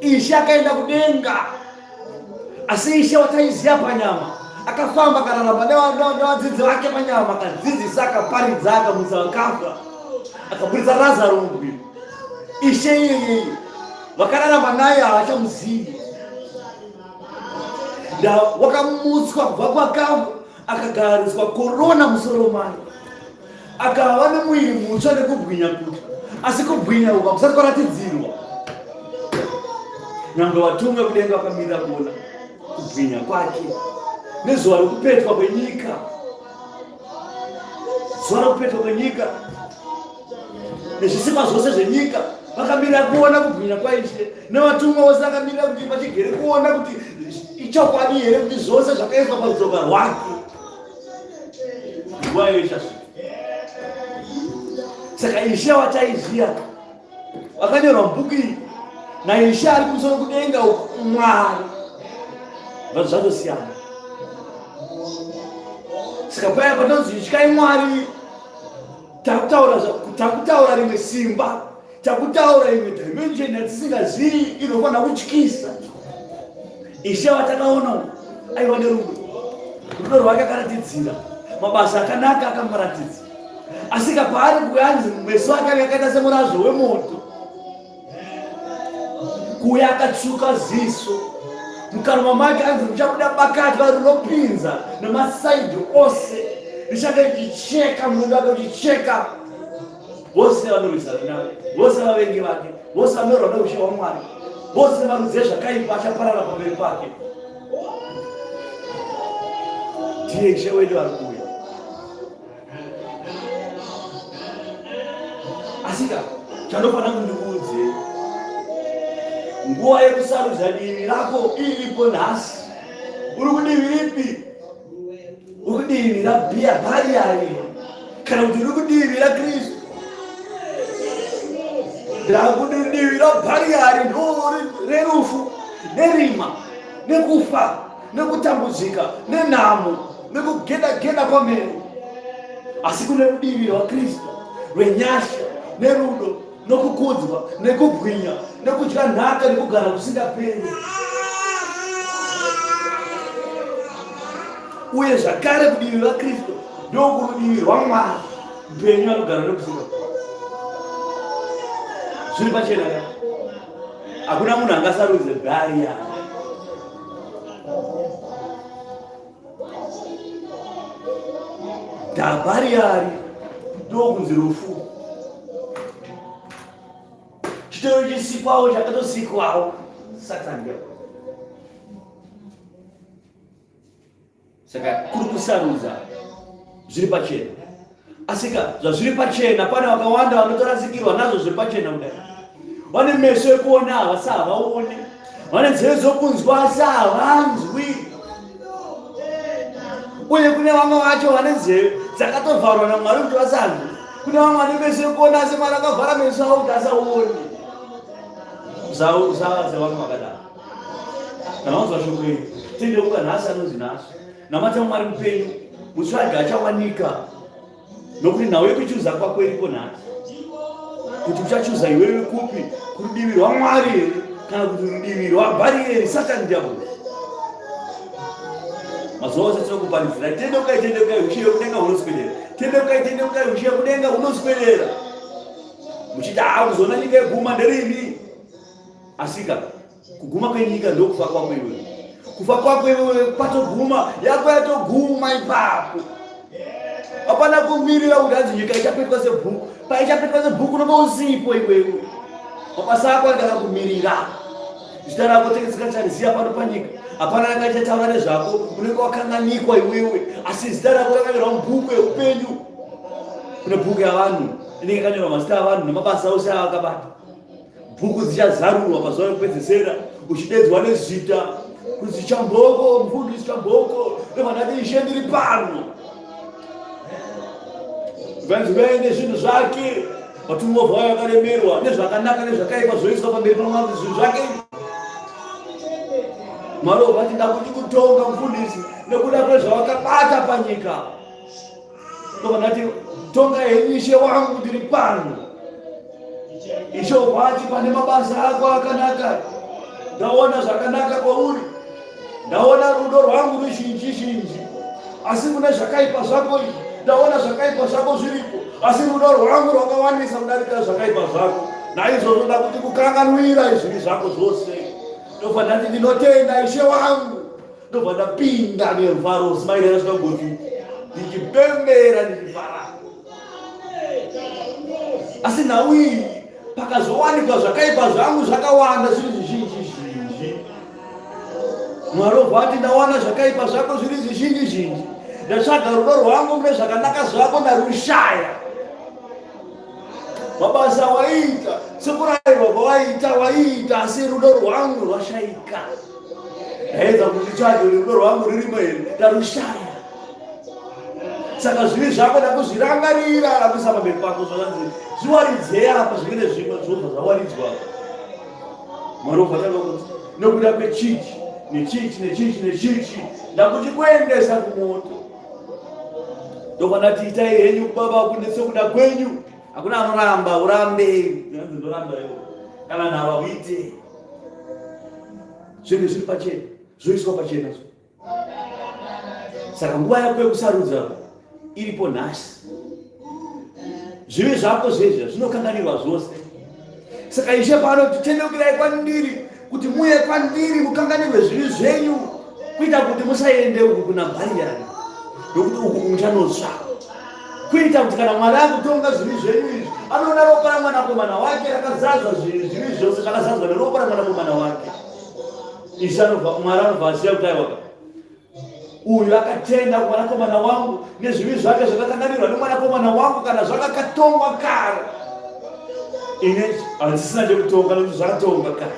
ishe akaenda kudenga asi ishe wataiziva panyama akafamba akararama nevadzidzi vake panyama akadzidzisa akaparidza akamutsa vakafa akaburitsa razaro mubwiro Ishe iyeye vakararama naye havachamuzivi. Nda wakamutswa kubva kwakafa akagariswa korona musoro make akava nemuviri mutsva nekubwinya kutsva asi kubwinya uku hakusati kwaratidzirwa nyangwe vatumwe kudenga vakamirira kuona kubwinya kwake nezuva rekupetwa kwenyika zuva rekupetwa kwenyika nezvisikwa zvose zvenyika vakamirira kuona kubwinya kwaishe nevatumwa vose vakamirira kuti vachigere kuona kuti ichokwadi here kuti zvose zvakaiswa parutsoka rwake nguva iyo ichasvika saka ishe wataiziya vakanyorwa mubhuku iyi naishe ari kumusoro kudenga uku mwari vanhu zvatosiyana saka paya patonzi ityai mwari takutaura takutaura rimwe simba takutaura imwe dimension yatisingazivi inofanira kutyisa ishe watakaona aiva nerudo rudo rwake akaratidzira mabasa akanaka akamuratidza asi kapaari kuyanzi meso ake anga akaita semurazvo wemoto kuuya akatsvuka ziso mukanwa make anzi muchabuda bakatwa rinopinza nemasaidhi ose richange richicheka munondo wake uchicheka vose vanorwisana naye vose vavengi vake vose vanorwa neushe hwamwari vose varuzive zvakaipa achaparara pamberi pake ndiye ishe wedu ari kuuya. Asika chandofanira kuti ndikuudze, nguva yekusarudza divi rako iripo nhasi. Uri kudivi ripi? Uri kudivi rabhiya bhariari kana kuti uri kudivi raKristu? Ndakudivi rabhariari ndo rerufu nerima nekufa nekutambudzika nenhamo nekugeda-geda kwameno asi kune rudivi rwakristu rwenyasha nerudo nokukudzwa nekubwinya nekudya nhaka nekugara kusingaperi uye zvakare kudivi rwakristu ndokurudivi rwamwari mpenyu anogara nekusingaperi zviri pachena ka hakuna munhu angasarudze bhariya Dhabhariari ndokunzi rufu. Chitoro chisikwawo chakatosikwawo Satani. Saka kuri kusarudza zviri pachena. Asika zvazviri pachena pane vakawanda vanotorasikirwa nazvo zviri pachena kudai. Vane meso ekuona havasi havaoni, vane nzeve dzokunzwa asi havanzwi. Uye kune vamwe vacho vane nzeve dzakatovharwa naMwari kuti vasanzwe. Kune vamwe vane meso ekuona asi Mwari akavhara meso avo kuti asaone. Usava sevamwe vakadaro. Kana wanzwa shoko iri, tendeuka nhasi anonzi nhasi. Namata Mwari mupenyu, mutsvage achawanika. Nokuti nhau yekuchuza kwako iripo nhasi. Kuti uchachuza iwewe kupi, kurudivi rwaMwari here kana kuti rudivi rwaBharieri, Satani Diabolo. Mazuva ose tinokuparidzira, tendeukai, tendeukai, ushe yekudenga hunoswedera. Tendeukai, tendeukai, ushe yekudenga hunoswedera. Muchiti haa kuzoona nyika yeguma nderini? Asika Kuguma kwenyika ndokufa kwako iwewe. Kufa kwako iwewe kwatoguma, yako yatoguma ipapo. Hapana kumirira kuti hanzi nyika ichapetwa sebhuku. Paichapetwa sebhuku unonge usipo iwewe. Mabasa ako anenge akakumirira. Zita rako tenge tisingachariziva pano panyika. Hapana anga achataura nezvako, unenge wakanganikwa iwewe. Asi zita rako rakanyorwa mubhuku yeupenyu. Kune bhuku yavanhu inenge yakanyorwa mazita avanhu nemabasa ose avakabata. Bhuku dzichazarurwa pazuva rekupedzesera uchidedzwa nezita kunzi Chamboko, mufundisi Chamboko, ndobva ndati ishe ndiri pano. Vanzi vaye nezvinhu zvake, vatumwa vauya vakaremerwa nezvakanaka nezvakaipa zvoiswa pamberi paMwari kuti zvinhu zvake. Mwari obva ati ndakuti kutonga mufundisi nekuda kwezvawakabata panyika. Ndobva ndati tonga henyu ishe wangu ndiri pano. Ishe obva pane mabasa ako akanaka. Ndaona zvakanaka kwauri. Ndaona rudo rwangu ruzhinji zhinji. Asi mune zvakaipa zvako izvi. Ndaona zvakaipa zvako zviripo. Asi rudo rwangu rwakawandisa kudarika zvakaipa zvako. Naizvozvo ndakuti kukanganwira izvivi zvako zvose. Ndobva ndati ndinotenda ishe wangu. Ndobva ndapinda nemufaro smile yakasvika gotsi ndichipembera ndichifara. Asi nhau iyi pakazowanikwa zvakaipa zvangu zvakawanda zviri zvizhinji zhinji. Mwari obva ati ndawana zvakaipa zvako zviri zvizhinji zhinji. Ndatsvaga rudo rwangu mune zvakanaka zvako ndarushaya. Mabasa waiita sekurayirwa kwawaiita waiita asi rudo rwangu rwashaika. Ndaedza kuti nditsvage kuti rudo rwangu rurimo here, ndarushaya. Saka zvivi zvako ndakuzvirangarira ndakuisa pamberi pako zvakanzi zviwaridzei apa zvimwe nezvimwe zvobva zvawaridzwa. Mwari obva atanga kuti nokuda kwechichi nechichi nechichi nechichi ndakuti kuendesa kumoto. Ndobva ndati itai henyu baba kune sekuda kwenyu. Hakuna anoramba urambe. Ndinonzi ndoramba iwe. Kana nhava uite. Zvinhu zviri pachena, zvoiswa pachena. Saka nguva yako yekusarudza iripo nhasi. Zvivi zvako zvezvi zvinokanganirwa zvose. Saka Ishe paanoti tendeukirai kwandiri kuti muuye kwandiri mukanganirwe zvivi zvenyu kuita kuti musaende uku kuna Bhariyari nokuti uku muchanotsva kuita kuti kana Mwari akutonga zvivi zvenyu izvi anoona ropa ramwanakomana wake rakazadzwa zvivi zvose zvakazadzwa neropa ramwanakomana wake. Ishe anobva Mwari anobva aziva kuti aiwaka uyu akatenda kumwanakomana wangu nezvivi zvake zvakakanganirwa nemwanakomana wangu kana zvakakatongwa kare. Ini handisina chekutonga nokuti zvakatonga kare.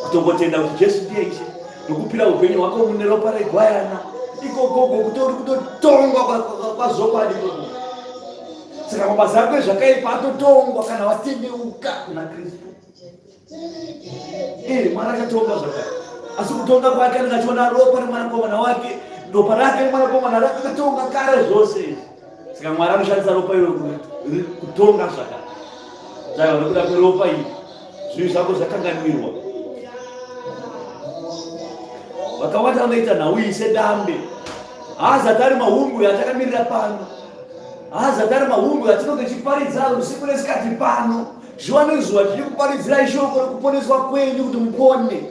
Kutongotenda kuti Jesu ndiye Ishe nokupira upenyu hwako mune ropa regwayana ikokoko kutori kutotongwa kwazvokwadi ikoko. Saka mabasa ako ezvakaipa atotongwa kana watendeuka kuna Kristu. Eh, Mwari achatonga zvakare. Asi kutonga kwake anenge achiona ropa remwanakomana wake, ropa rake remwanakomana rakatonga kare zvose izvi. Saka Mwari anoshandisa ropa iro kutonga zvakare. Saka nokuda kweropa iri, zvivi zvako zvakanganwirwa. Vakawanda vanoita nhau iyi sedambe. Haazati ari mahumbwe atakamirira pano. Haazati ari mahumbwe atinonge tichiparidza usiku nesikati pano. Zuva nezuva tichikuparidzirai shoko rekuponeswa kwenyu kuti mupone.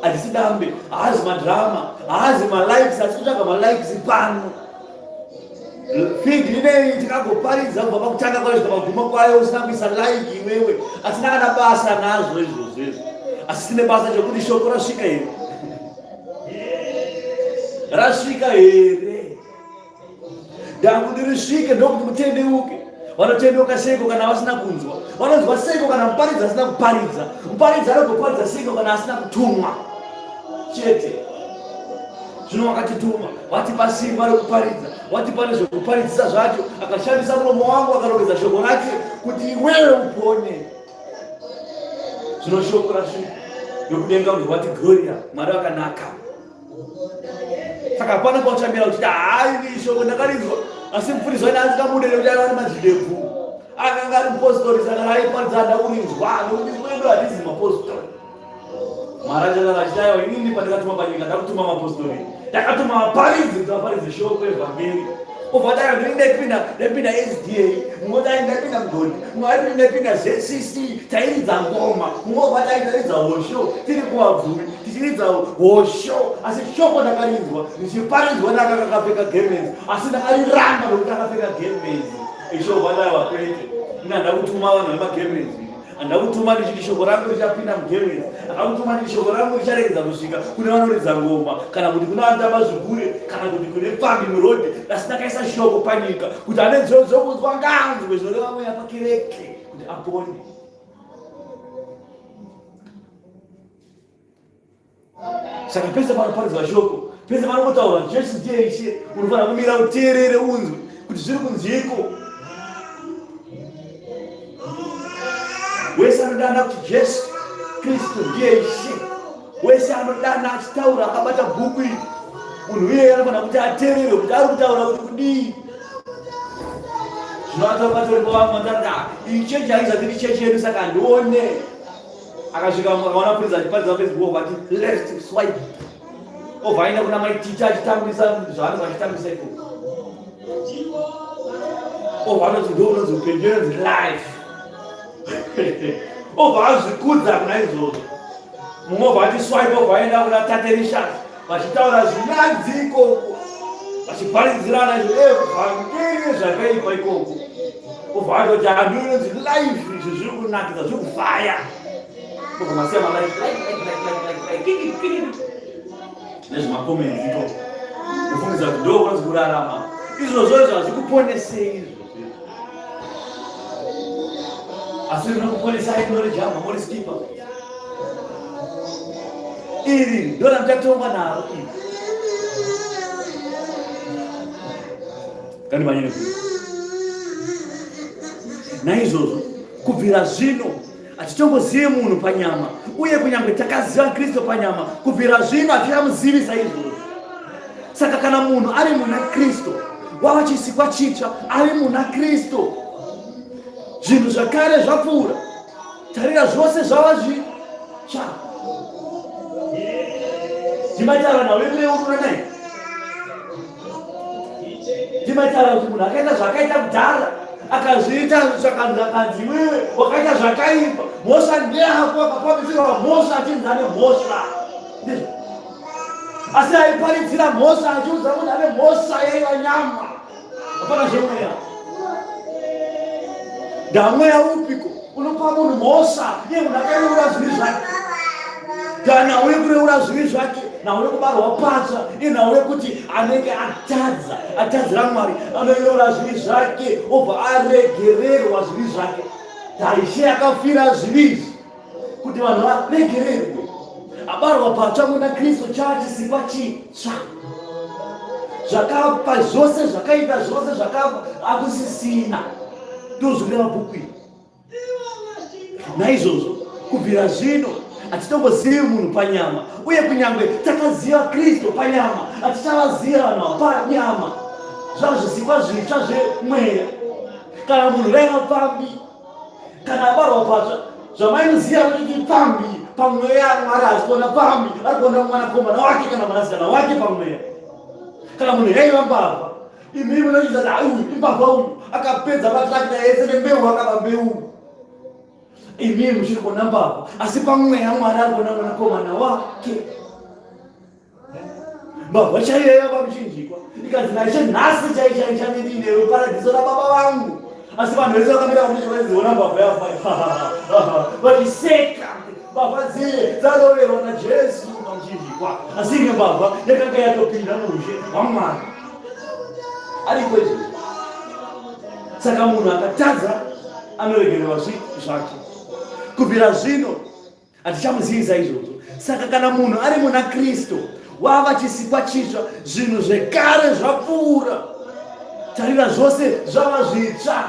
Handisi dambe, haazi madrama, haazi malikes, asi kutsvaga malikes pano. Feed ineyi tikagoparidza kubva pakutanga kwayo kusvika paguma kwayo usina kuisa like iwewe, asina kana basa nazvo izvozvo izvo. Asi tine basa chekuti shoko rasvika here? Rasvika here? Ndakuti risvike ndokuti mutendeuke. Vanotendeuka seiko kana vasina kunzwa? Vanonzwa seiko kana muparidzi asina kuparidza? Muparidzi anogoparidza seiko kana asina kutumwa? Chete. Zvino wakatituma, watipa simba rekuparidza, watipa nezvekuparidzisa zvacho, akashandisa muromo wangu akarongedza shoko rake kuti iwewe upone. Zvino shoko rasvika ndokudenga kuti wati Gloria, Mwari vakanaka. Saka hapana pauchamira uchiti hayi shoko ndakarinzwa asi mufundisi waina asikabude nekuti aiva nemazvidebvu akanga ari mupostori saka aiparidza handa kurinzwa nekuti kwedu hatizi mapostori. Mwari achataura achiti aiwa inini pandakatuma panyika ndakutuma mapostori ndakatuma vaparidzi kuti vaparidze shoko evhangeri obva dai ndini ndaipinda ndaipinda SDA mumwe dai ndaipinda mugoni mumwe aiti ndaipinda ZCC tairidza ngoma mumwe obva dai tairidza hosho tiri kuvabvumi tichiridza hosho asi shoko ndakarinzwa ndichiparidzwa ndakakakapfeka gemenzi asi ndakariramba nokuti akapfeka gemenzi isho obva dai wakwete ina ndakutuma vanhu vemagemenzi Andakutuma ndichiti shoko rangu richapinda mugemenzi. Akakutuma ndichiti shoko rangu richaregedza kusvika kune vanoridza ngoma kana kuti kune vanotamba zvigure kana kuti kune pfambi murodhi. Asi ndakaisa shoko panyika kuti ane nzeve dzokunzwa ngaanzwe zvinoreva mweya pakereke kuti apone. Saka pese panoparidzwa shoko, pese panongotaurwa Jesu ndiye Ishe, unofanira kumira uteerere unzwe kuti zviri kunziko. Wese anodana kuti Jesu Kristu ndiye Ishe, wese anodana achitaura akabata bhuku iri, munhu iyeye anofanira kuti ateerere kuti ari kutaura kuti kudii. Zvino atori vamwe vanoti ah, iyi chechi haizati iri chechi yedu saka handione akasvika akaona prince achiparidza facebook vati left swipe obva aenda kuna mai ticha achitambisa zvaanenge achitambisa ikoko obva anoti ndo unonzi upenyu inonzi life obva azvikudza kuna izvozvo mumwe obva ati swipe obva aenda kuna taterishas vachitaura zvinyanzi ikoko vachiparidzirana izvo evhangeri zvakaipa ikoko obva atoti handu inonzi life izvi zviri kunakidza zviri kufaya obva masiya malife nezvemacomments ikoko kufungidza kuti ndo kunonzi kurarama izvozvo izvo hazvikuponesei izvozvo asi rinokuponesai rinori moriskipa iri ndoramuchatongwa naro iri kandimanyene naizvozvo kubvira zvino hatitongozivi munhu panyama uye kunyange takaziva kristu panyama kubvira zvino hatichamuzivi saizvozvo saka kana munhu ari muna kristu wava chisikwa chitsva ari muna kristu zvinhu zvakare zvapfuura Tarira zvose zvava zvitsva. Timaitaura nhau yekureurura nai. Timaitaura kuti munhu akaita zvakaita kudhara akazviita zvakanzi akanzi iwewe wakaita zvakaipa mhosva ndeyako akapamhidzirwa mhosva achinzi ane mhosva ndizvo asi aiparidzira mhosva achiudza munhu ane mhosva yaiva nyama Hapana zvemweya. Ndamweya upiko unopa munhu mhosva iye munhu akareura zvivi zvake. Ndanhau yekureura zvivi zvake, nhau yekubarwa patsva, inhau yekuti anenge atadza, atadzira Mwari, anoreura zvivi zvake obva aregererwa zvivi zvake. Taishe akafira zvivi izvi kuti vanhu varegererwe. Abarwa patsva muna Kristu chaachisikwa chitsva. Zvakapa zvose zvakaita zvose zvakafa akusisina. Ndozvikureva bhuku iri. Naizvozvo kubvira zvino hatitombozivi munhu panyama, uye kunyange takaziva Kristu panyama, hatichavaziva vanhu panyama. Zvava zvisikwa zvitsva zvemweya. Kana munhu raiva pfambi, kana abarwa patsva, zvamainoziva kuti ipfambi pamweya, Mwari haasi kuona pfambi, ari kuona mwanakomana wake kana mwanasikana wake pamweya. Kana munhu yaiva mbavha, Imi munochiza kuti uyu imbavha uyu akapedza matrakita ese nembeu akaba mbeu. Imi muchiri kuona mbavha asi pamweya Mwari ari kuona mwanakomana wake. Mbavha chaiyo yava muchinjikwa ikanzi naishe nhasi chai chai change ndiinewe paradhiso rababa vangu. Asi vanhu vese vakamira kuti vaiziona mbavha yafa vachiseka mbavha dziye dzaroverwa naJesu pamuchinjikwa asi imwe mbavha yakanga yatopinda muushe hwaMwari. Ariko izvozvo. Saka munhu akatadza anoregererwa zvake. Kubvira zvino hatichamuzivi saizvozvo. Saka kana munhu ari muna Kristu wava chisikwa chitsva, zvinhu zvekare zvapfuura, tarira zvose zvava zvitsva.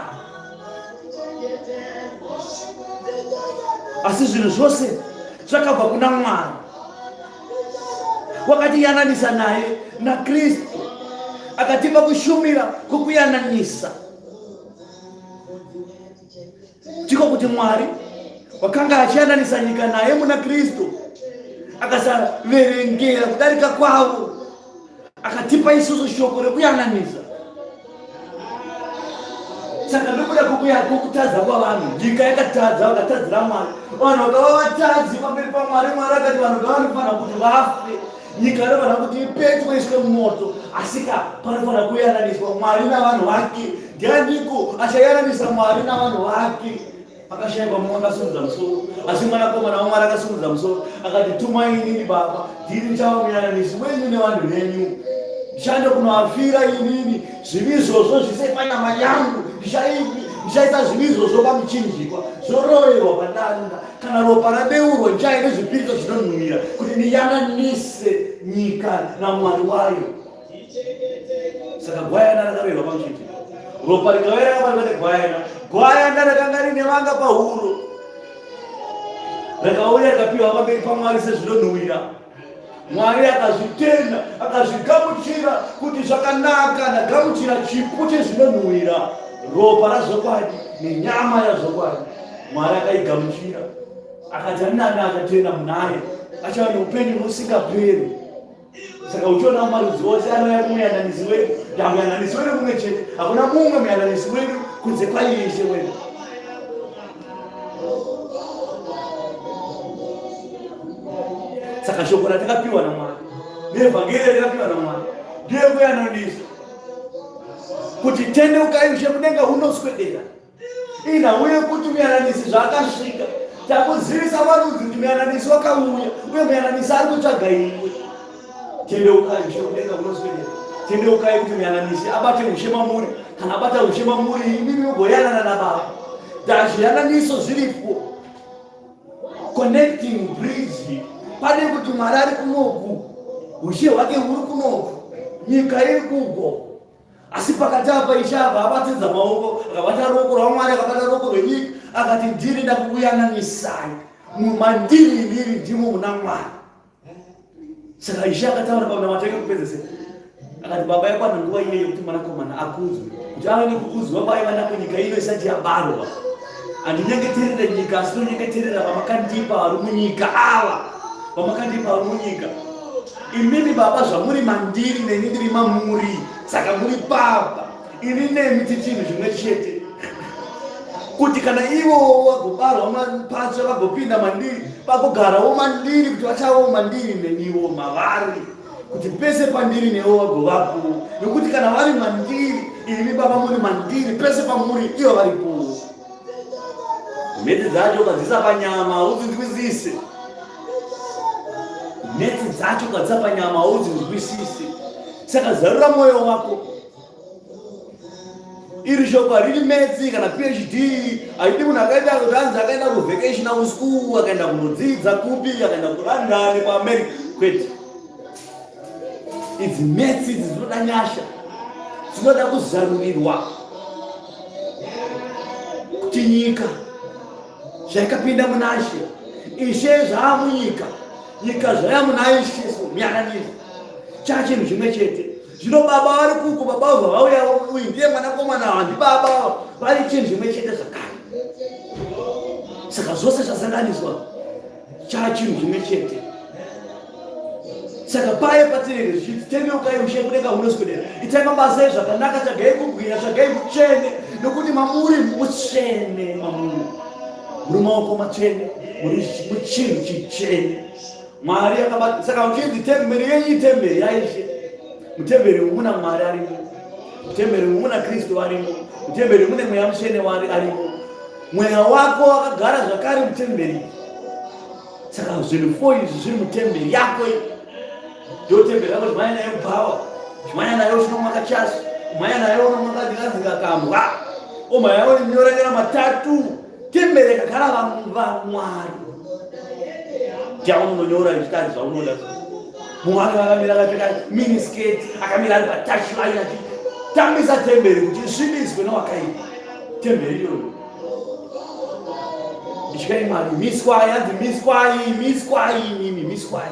Asi zvinhu zvose zvakabva kuna Mwari wakatiyananisa naye naKristu, akatipa kushumira kwokuyananisa. Ndiko kuti Mwari wakanga achiyananisa nyika naye muna Kristu, akasaverengera kudarika kwavo, akatipa isusu shoko rekuyananisa. Saka ndokuda kwokutadza kwavanhu, nyika yakatadza, vakatadzira Mwari, vanhu vakava vatadzi pamberi paMwari. Mwari akati vanhu ngavanofanira kuti vafe, nyika inofanira kuti ipetwe iswe mumoto, asika panofanira kuyananiswa Mwari navanhu vake. Ndianiko achayananisa Mwari navanhu vake? Pakashaikwa mumwe akasimudza musoro, asi mwanakomana waMwari akasimudza musoro akati, tumai inini Baba, ndini ndichava muyananisi wenyu nevanhu venyu. Ndichaenda kunoafira inini, zvivi izvozvo zvise panyama yangu, ndichaisa zvivi izvozvo pamuchinjikwa, zvoroverwa padanda. Kana ropa radeurwa, ndichauya nezvipiriso zvinonhuwira kuti ndiyananise nyika naMwari wayo. Saka gwayana rakaroverwa pamuchinjikwa, ropa rikauya rakabatwa negwayana. Gwayana rakanga rine vanga pahuro, rakauya rikapiwa pamberi paMwari sezvinonhuwira. Mwari akazvitenda akazvigamuchira kuti zvakanaka, ndagamuchira chipo chezvinonhuwira, ropa razvokwadi nenyama yazvokwadi. Mwari akaigamuchira akati ani nani akatenda munaye achava neupenyu husingaperi. Saka uchiona marudzi ose anouya kumuyananisi wedu, ndamuyananisi wedu mumwe chete, hakuna mumwe muyananisi wedu kunze kwaiye Ishe wedu. Saka shoko ratakapiwa naMwari neevhangeri ratakapiwa naMwari ndeyekuyananisa kuti tendeukai ushe kudenga hunoswedera. Inhau yekuti muyananisi zvaakasvika takuzivisa marudzi kuti muyananisi wakauya uye muyananisi ari kutsvaga iwe. Tendeukai ushe kudenga kunoswedera. Tendeukai kuti muyananisi abate ushe mamuri. Kana abata ushe mamuri imimi mugoyanana nababa. Ndazviyananiso zviripo. Connecting bridge. Pane kuti Mwari ari kunoku, ushe hwake huri kunoku, nyika iri kugo. Asi pakati apa Ishe abva abatidza maoko, akabata ruoko rwaMwari, akabata ruoko rwenyika, akati ndiri ndakukuyananisai, mandiri ndiri ndimo muna Mwari. Saka Ishe akataura pamunamato wake wekupedzesera akati, Baba, yakwana nguva iye yekuti mwanakomana akudzwe, kuti ave nekukudzwa kwaiva nako nyika ino isati yabarwa. Handinyengeterere nyika, asi ndonyengeterera vamakandipa vari munyika ava, vamakandipa vari munyika. Imimi Baba zvamuri mandiri neni ndiri mamuri, saka muri Baba, ini nemi tichinhu chimwe chete, kuti kana ivowo vagobarwa patsva vagopinda mandiri, vagogarawo mandiri, kuti vachavawo mandiri neniwo mavari, kuti pese pandiri newo vagovapo. Nokuti kana vari mandiri, imi Baba muri mandiri, pese pamuri ivo varipowo. Mhete dzacho ukadzisa panyama haudzinzwisise. Mhete dzacho ukadzisa panyama haudzinzwisise. Saka zarura mwoyo wako. Iri shoko haridi metsi kana PhD, haidi munhu akaita kuti anzi akaenda kuvocational school, akaenda kunodzidza kupi, akaenda kuLondon, kuAmerica. Kwete. Idzi metsi idzi dzinoda nyasha, dzinoda kuzarurirwa kuti nyika zvayakapinda munaShe, Ishe zvaamunyika, nyika zvaya muna Ishe, so muyananisi chachinhu chimwe chete. Zvino baba vari kuko, baba vabva vauya, uyu ndiye mwanakomana, handi baba vari chinhu chimwe chete zvakare. Saka zvose zvasanganiswa chachinhu chimwe chete. Saka paye patinenge zvichiti tendeukai ushe kudenga hunoswedera, itai mabasa ezvakanaka, tsvagai kubwinya, tsvagai utsvene, nokuti mamuri mutsvene, mamuri muri maoko matsvene, muri muchinhu chitsvene. Mwari akabata. Saka uchinzi temberi yenyu itemberi yaIshe. Mutemberi umu muna Mwari arimo. Mutemberi umu muna Kristu arimo. Mutemberi mune Mweya Mutsvene wari arimo. Mweya wako wakagara zvakare mutemberi. Saka zvinhu fo izvi zviri mutemberi yako iyi. Ndiyo temberi yako chimhanya nayo kubhawa. Chimhanya nayo uchinomwa kachasu. Mhanya nayo unomwa kadinganzi kambwa. Omhanya unyora nyora matatu. Temberi yakagara vamwari. Ndiani unonyora zvikari zvaunoda. Mumwe anenge akamira akapfeka miniskirt, akamira ari patouchline achitambisa temberi kuti isvibiswe newakaipa. Temberi iyoyo. Ityai Mwari, miswai, hanzi miswai, miswai imimi, miswai.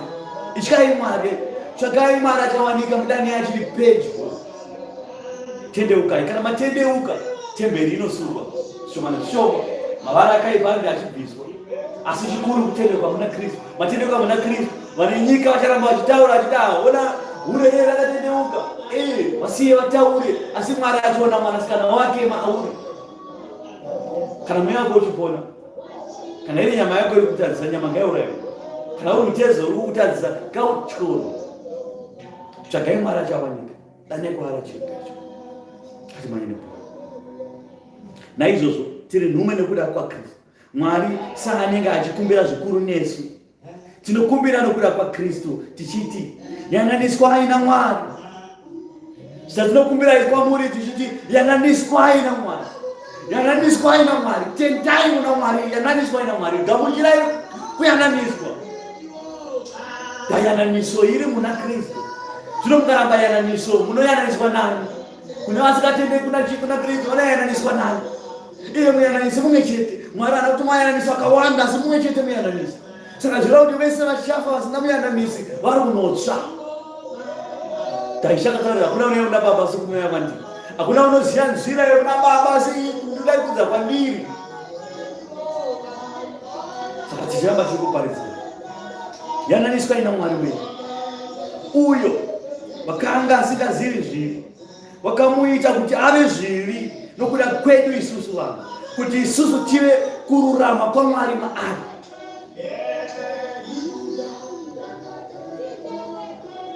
Ityai Mwari, tsvakai Mwari achawanika mudani achiri pedyo. Tendeukai, kana matendeuka, temberi inosukwa zvishoma nezvishoma, mavara akaipa anenge achibviswa. Asi chikuru kutendeuka muna Kristu. Matendeuka muna Kristu, vane nyika vacharamba vachitaura vachiti ona hure rere rakatendeuka. Eh, vasiye vataure, asi Mwari achiona mwanasikana wake mauri. Kana mweya wako uchipona, kana iri nyama yako iri kutadzisa, nyama ngaiurayiwe. Kana uri mutezo uri kutadzisa, ngautyorwe. Tsvagai Mwari achawanika. Dane kwaari achiri pedyo. Ngatimhanye nebhora. Naizvozvo tiri nhume nekuda kwaKristu. Mwari saanenge achikumbira zvikuru nesu. Tinokumbira nokuda kwaKristu tichiti yananiswai naMwari. Zvatinokumbira kwamuri tichiti yananiswai naMwari. Yananiswai naMwari. Tendai muna Mwari, yananiswai naMwari. Gamuchirai kuyananiswa. Yananiso iri muna Kristu. Zvino mukaramba yananiso, munoyananiswa nani? Kune vasingatende kuna chii kuna Kristu vanoyananiswa nani? Iye muyananisi mumwe chete. Mwari haana kuti mayananiso akawanda, asi mumwe chete muyananisi. Saka zvireva kuti vese vachafa vasina muyananisi vari kunotsva. Taisha akataura hakuna unouya kuna baba asi kunouya kwandiri. Hakuna unoziva nzira yekuna baba asi ndodai kudza kwandiri. Saka tichiramba tiri kuparidzira. Yananiswa ina Mwari wedu. Uyo wakanga asingazivi zvivi wakamuita kuti ave zvivi nokuda kwedu isusu vanhu kuti isusu tive kururama kwaMwari maari.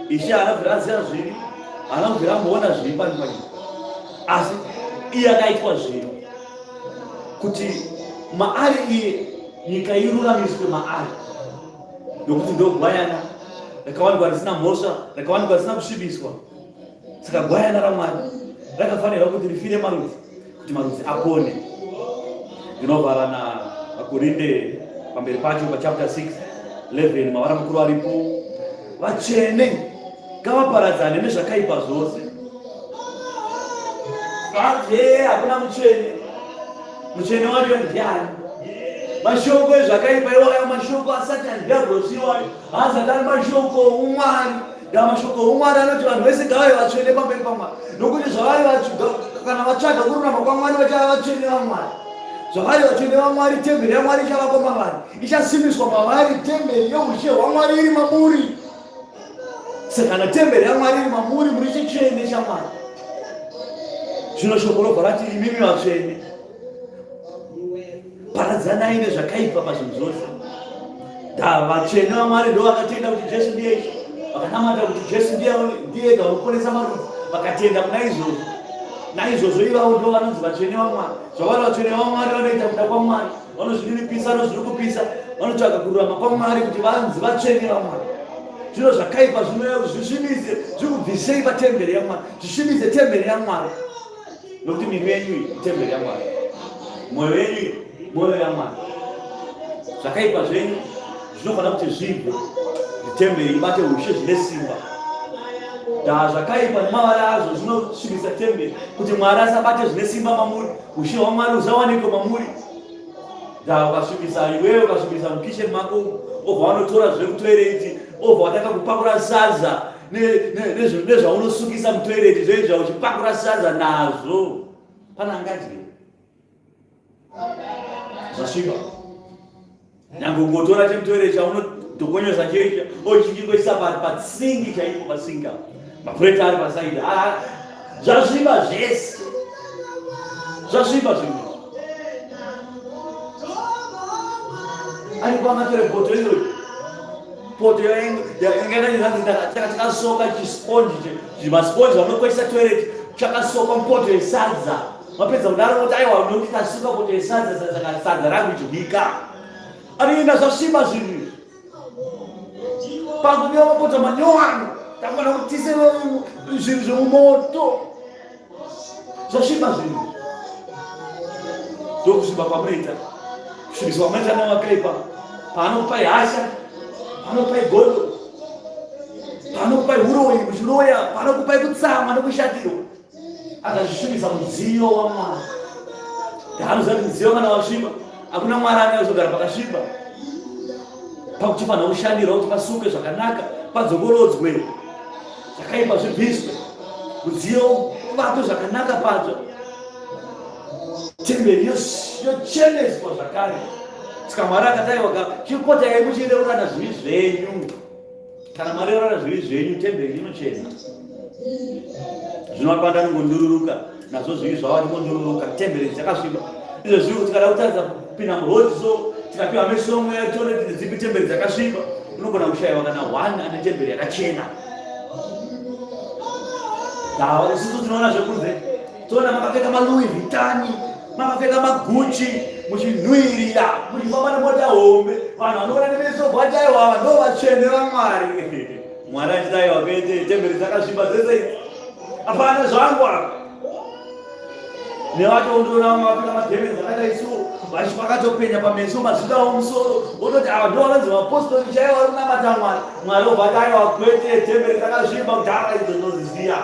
Ishe haana kubvira aziva zvivi, haana kubvira amboona zvivi pano panyika, asi iye akaitwa zvivi kuti maari iye nyika iruramiswe maari, nokuti ndogwayana rakawanikwa risina mhosva, rakawanikwa risina kusvibiswa. Saka gwayana raMwari rakafanirwa kuti rifire marudzi kuti marudzi apone. Ndinovhara na Vakorinde pamberi pacho pachapter 6 11 mavara makuru aripo. Vatsvene ngavaparadzane nezvakaipa zvose. Vatsvene hakuna mutsvene. Mutsvene wacho ndiani? Mashoko ezvakaipa iwayo mashoko aSatani dhiabhorosi iwayo haazati ari mashoko oumwari. Ndamashoko oumwari anoti vanhu vese ngavave vatsvene pamberi paMwari, nokuti zvavari kana vatsvaga kururama kwaMwari vachava vatsvene vaMwari. Zvavari vatsvene vaMwari, temberi yaMwari ichavakwa mavari, ichasimbiswa mavari, temberi youshe hwaMwari iri mamuri. Saka kana temberi yaMwari iri mamuri, muri chitsvene chaMwari. Zvino shoko robva rati imimi vatsvene paradzanai nezvakaipa pazvinhu zvose. Vatsvene vaMwari ndo vakatenda kuti Jesu ndiye Ishe, vakanamata kuti Jesu ndiye ega unoponesa marudzi, vakatenda muna izvozvo. Naizvozvo ivavo ndo vanonzi vatsvene vaMwari. Zvavari vatsvene vaMwari vanoita kuda kwaMwari, vanozvininipisa, vanozvirikupisa, vanotsvaga kururama kwaMwari kuti vanzi vatsvene vaMwari. Zvino zvakaipa zvinouya kuti zvisvibise, zvikubvisei patemberi yaMwari, zvisvibise temberi yaMwari. Nokuti miviri yenyu iyi itemberi yaMwari, mwoyo yenyu iyi mwoyo yaMwari. Zvakaipa zvenyu zvinofanira kuti zvibve, kuti temberi ibate ushe zvine simba. Ndaa zvakaipa nemavara azvo zvinosvibisa temberi, kuti Mwari asabate zvine simba mamuri, ushe hwaMwari husawanikwe mamuri. Ndaa ukasvibisa iwewe, ukasvibisa mukitchen mako, obva wanotora zvekutoireti, obva watanga kupakura sadza nezvaunosukisa mutoireti zvoizva uchipakura sadza nazvo pana angadye zvasviba nyange ungotora chemutoireti chaunodhokonyosa cheicha ochingoisa patsingi chaipo pasinga mapureti ari pasaidi ah, zvasviba zvese zvasviba zvinhu ariko angatore bhoto iyoyo poto yanga takasoka chisponji zvimasponji vanokweshesa toilet chakasokwa mupoto yesadza mapedza kudaro voti aiwa nokuti tasuka poto yesadza saka sadza rakudyika anoenda zvasviba zvinhu izvi pakudiwa mapoto manyowani takufana kutise zvinhu zvemumoto Zvasviba zvinhu. Ndokusviba kwamunoita. Kusvibiswa kwamunoita newakaipa. Paanokupai hasha, paanokupai godo, paanokupai uroyi muchiroya, paanokupai kutsamwa nekushatirwa. Akazvisvibisa mudziyo waMwari. Ndaanoziva kuti mudziyo kana wasviba, hakuna Mwari anozogara pakasviba. Pakuchifanira kushandirwa kuti pasuke zvakanaka, padzokorodzwe. Zvakaipa zvibviswe, mudziyo uvakwe zvakanaka patsva, temberi yocheneswa zvakare. Saka Mwari akati aiwa ka chipotai muchireurana zvivi zvenyu. Kana mareurana zvivi zvenyu, temberi inochena. Zvino vakawanda anongondururuka nazvo zvivi zvavo achingondururuka, temberi dzakasviba. Izvo zvivi kuti kana kutaridza kupinda muroad so tikapiwa meso mweya tione kuti dzipi temberi dzakasviba unogona kushaiwa kana one ane temberi yakachena Dawa isusu tinoona zvekunze toona makapfeka maLouis Vuitton makapfeka maGucci muchinhuhirira muchifamba nemota hombe vanhu vanoona nemeso bwati aiwa ava ndo vatsvene vaMwari Mwari achiti aiwa kwete temberi dzakasviba dzese idzi hapana zvangu apa nevacho undoona vamwe vapfeka madhemenzi akadai so vakatopenya pameso mazvida omusoro wototi ava ndo vanonzi vapostori chaivo vari kunamata mwari mwari obva ati aiwa kwete temberi dzakasviba kudhara idzo ndoziziya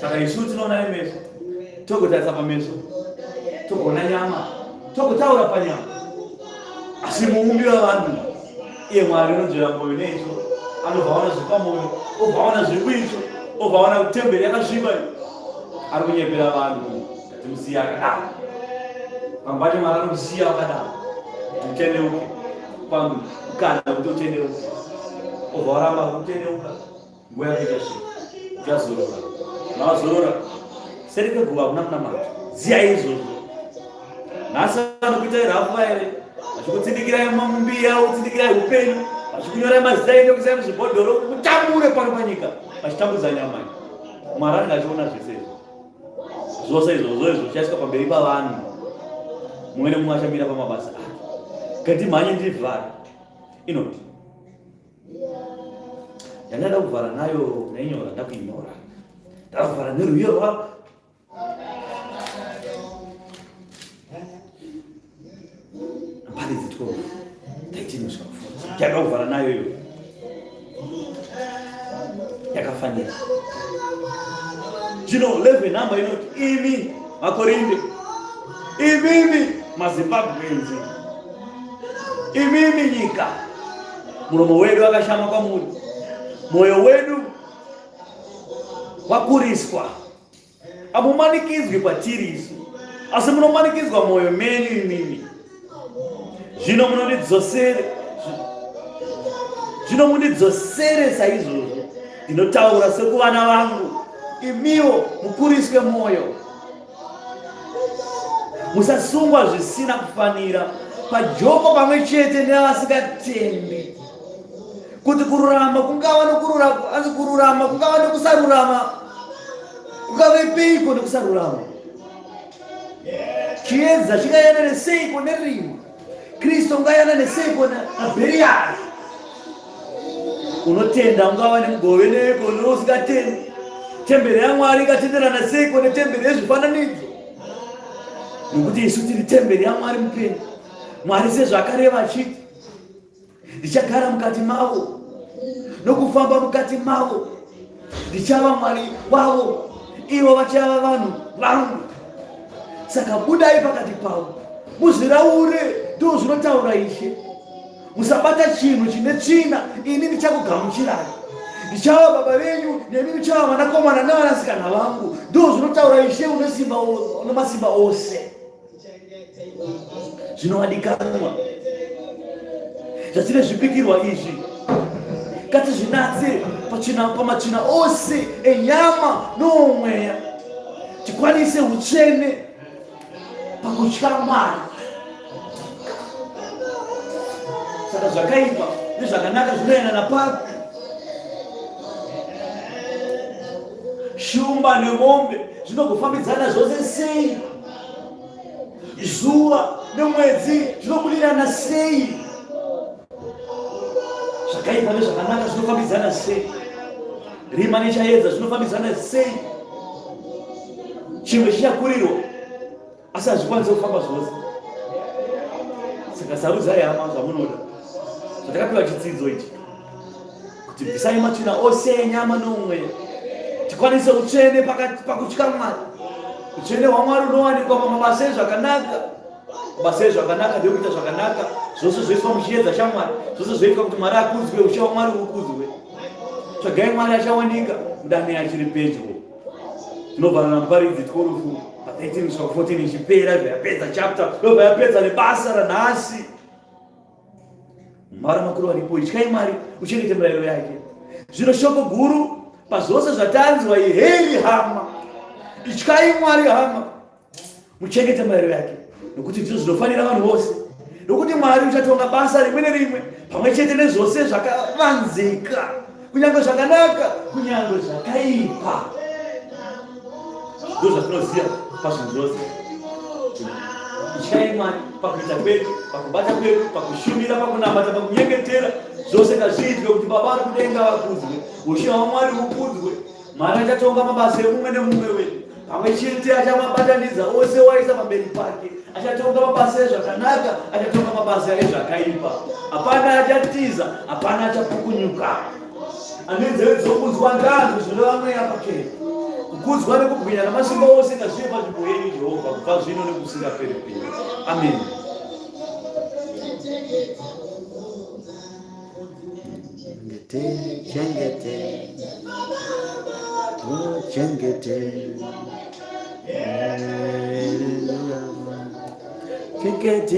saka isu tinoona nemeso togotarisa pameso togoona nyama togotaura panyama asi muumbi wevanhu Iye Mwari unonzvera mwoyo neitsvo, anobva aona zviri pamwoyo, obva aona zviri kuitsvo, obva aona kuti temberi yakasviba iyi. Ari kunyepera vanhu, ngatimusiye akadaro. Pamwe pacho Mwari anokusiya wakadaro kuti utendeuke, pamukana kuti utendeuke, obva waramba kutendeuka. Nguva yako ichasvika, uchazorora. Kana wazorora, seri kweguva hakuna munamato. Ziyai izvozvo. Nhasi vanokuitai rafu here? Vachikutsindikirai mumbiya, kutsindikirai upenyu, vachikunyorai mazita enyu kuisai muzvibhodhoro kuti mutambure pano panyika, vachitambudza nyama. Mwari anenge achiona zvese izvo. Zvose izvozvo izvo zvichaiswa pamberi pavanhu. Mumwe nemumwe achamira pamabasa ake. Ngatimhanye ndivhare. Inoti yandada kuvhara nayo nainyora ndakuinyora ndakuvhara nerwiyo rwa paridzi 12 13 kusvika 14 yada kuvhara nayo iyo yakafanira zvino 11 number inoti imi makorinde imimi mazimbabwenzi imimi nyika muromo wedu akashama kwamuri mwoyo wedu wakuriswa amumanikidzwi kwatiri isu asi munomanikidzwa mwoyo menyu imimi zvino munondidzosere zvino mundidzosere saizvozvo ndinotaura sekuvana vangu imiwo mukuriswe mwoyo Musasungwa zvisina kufanira pajoko pamwe chete nevasingatendi kuti kururama kungava nokururama asi kururama kungava nokusarurama kungavepeiko nokusarurama chiedza chingayanane seiko nerima Kristu ungayanane seiko naBheriari? Unotenda ungava nemugove neiko neusingatendi? Temberi yaMwari ikatenderana seiko netemberi yezvifananidzo? Nokuti isu tiri temberi yaMwari mupenyu. Mwari sezvaakareva achiti, ndichagara mukati mavo nokufamba mukati mavo, ndichava Mwari wavo, ivo vachava vanhu vangu. Saka budai pakati pavo, muzviraure, ndizvo zvinotaura Ishe. Musabata chinhu chine tsvina, ini ndichakugamuchirai. Ndichava baba venyu, nemi muchava vanakomana nevanasikana vangu, ndizvo zvinotaura Ishe une masimba ose. Zvino vadikanwa, zvatine zvipikirwa izvi, ngatizvinatse pamatsvina ose enyama noomweya, tikwanise utsvene pakutya Mwari. Saka zvakaipa nezvakanaka zvinoenana papi? Shumba nemombe zvinogofambidzana zvose sei? Zuva nemwedzi zvinobudirana sei? Zvakaipa nezvakanaka zvinofambidzana sei? Rima nechaedza zvinofambidzana sei? Chimwe chichakurirwa asi hazvikwanisi kufamba zvose. Saka sarudzai hama zvamunoda. Zvatakapiwa chitsidzo ichi kuti bvisai matsvina ose enyama noumweya tikwanise utsvene pakutya Mwari. Utsvene hwaMwari unowanikwa pamabasa ezvakanaka. Mabasa ezvakanaka ndekuita zvakanaka, zvose zvoiswa muchiedza chaMwari, zvose zvoitwa kuti Mwari akudzwe, ushe waMwari ukudzwe. Tsvagai Mwari achawanika, mudane achiri pedyo. Tinovharana muparidzi 12 pa 13 kusvika 14 ichipera zvayapedza chapter yobva yapedza nebasa ranhasi. Mwari makuru varipo, ityai Mwari uchengete mirayiro yake. Zvino shoko guru pazvose zvatanzwa iheri hama, ityai Mwari hama muchengete mirayiro yake nokuti ndizvo zvinofanira vanhu vose nokuti Mwari uchatonga basa rimwe nerimwe pamwe chete nezvose zvakavanzika kunyange zvakanaka kunyange zvakaipa. Ndo zvatinoziva pazvinhu zvose. Ityai Mwari pakuita kwedu, pakubata kwedu, pakushumira, pakunamata, pakunyengetera, zvose ngazviitwe kuti Baba vari kudenga vakudzwe, ushe hwaMwari hukudzwe. Mwari achatonga mabasa emumwe nemumwe wedu pamwe chete, achamabatanidza ose waisa pamberi pake. Achatonga mabasa ezvakanaka, achatonga mabasa ezvakaipa. Hapana achatiza, hapana achapukunyuka. Ane nzeve dzokunzwa ngaanzwe zvinoreva Mweya pachena. Kukudzwa nekubwinya namasimba ose ngazvive panzvimbo yenyu Jehovha, kubva zvino nekusingaperi-peri. Amen. Chengete, chengete, oh, chengete, chengete.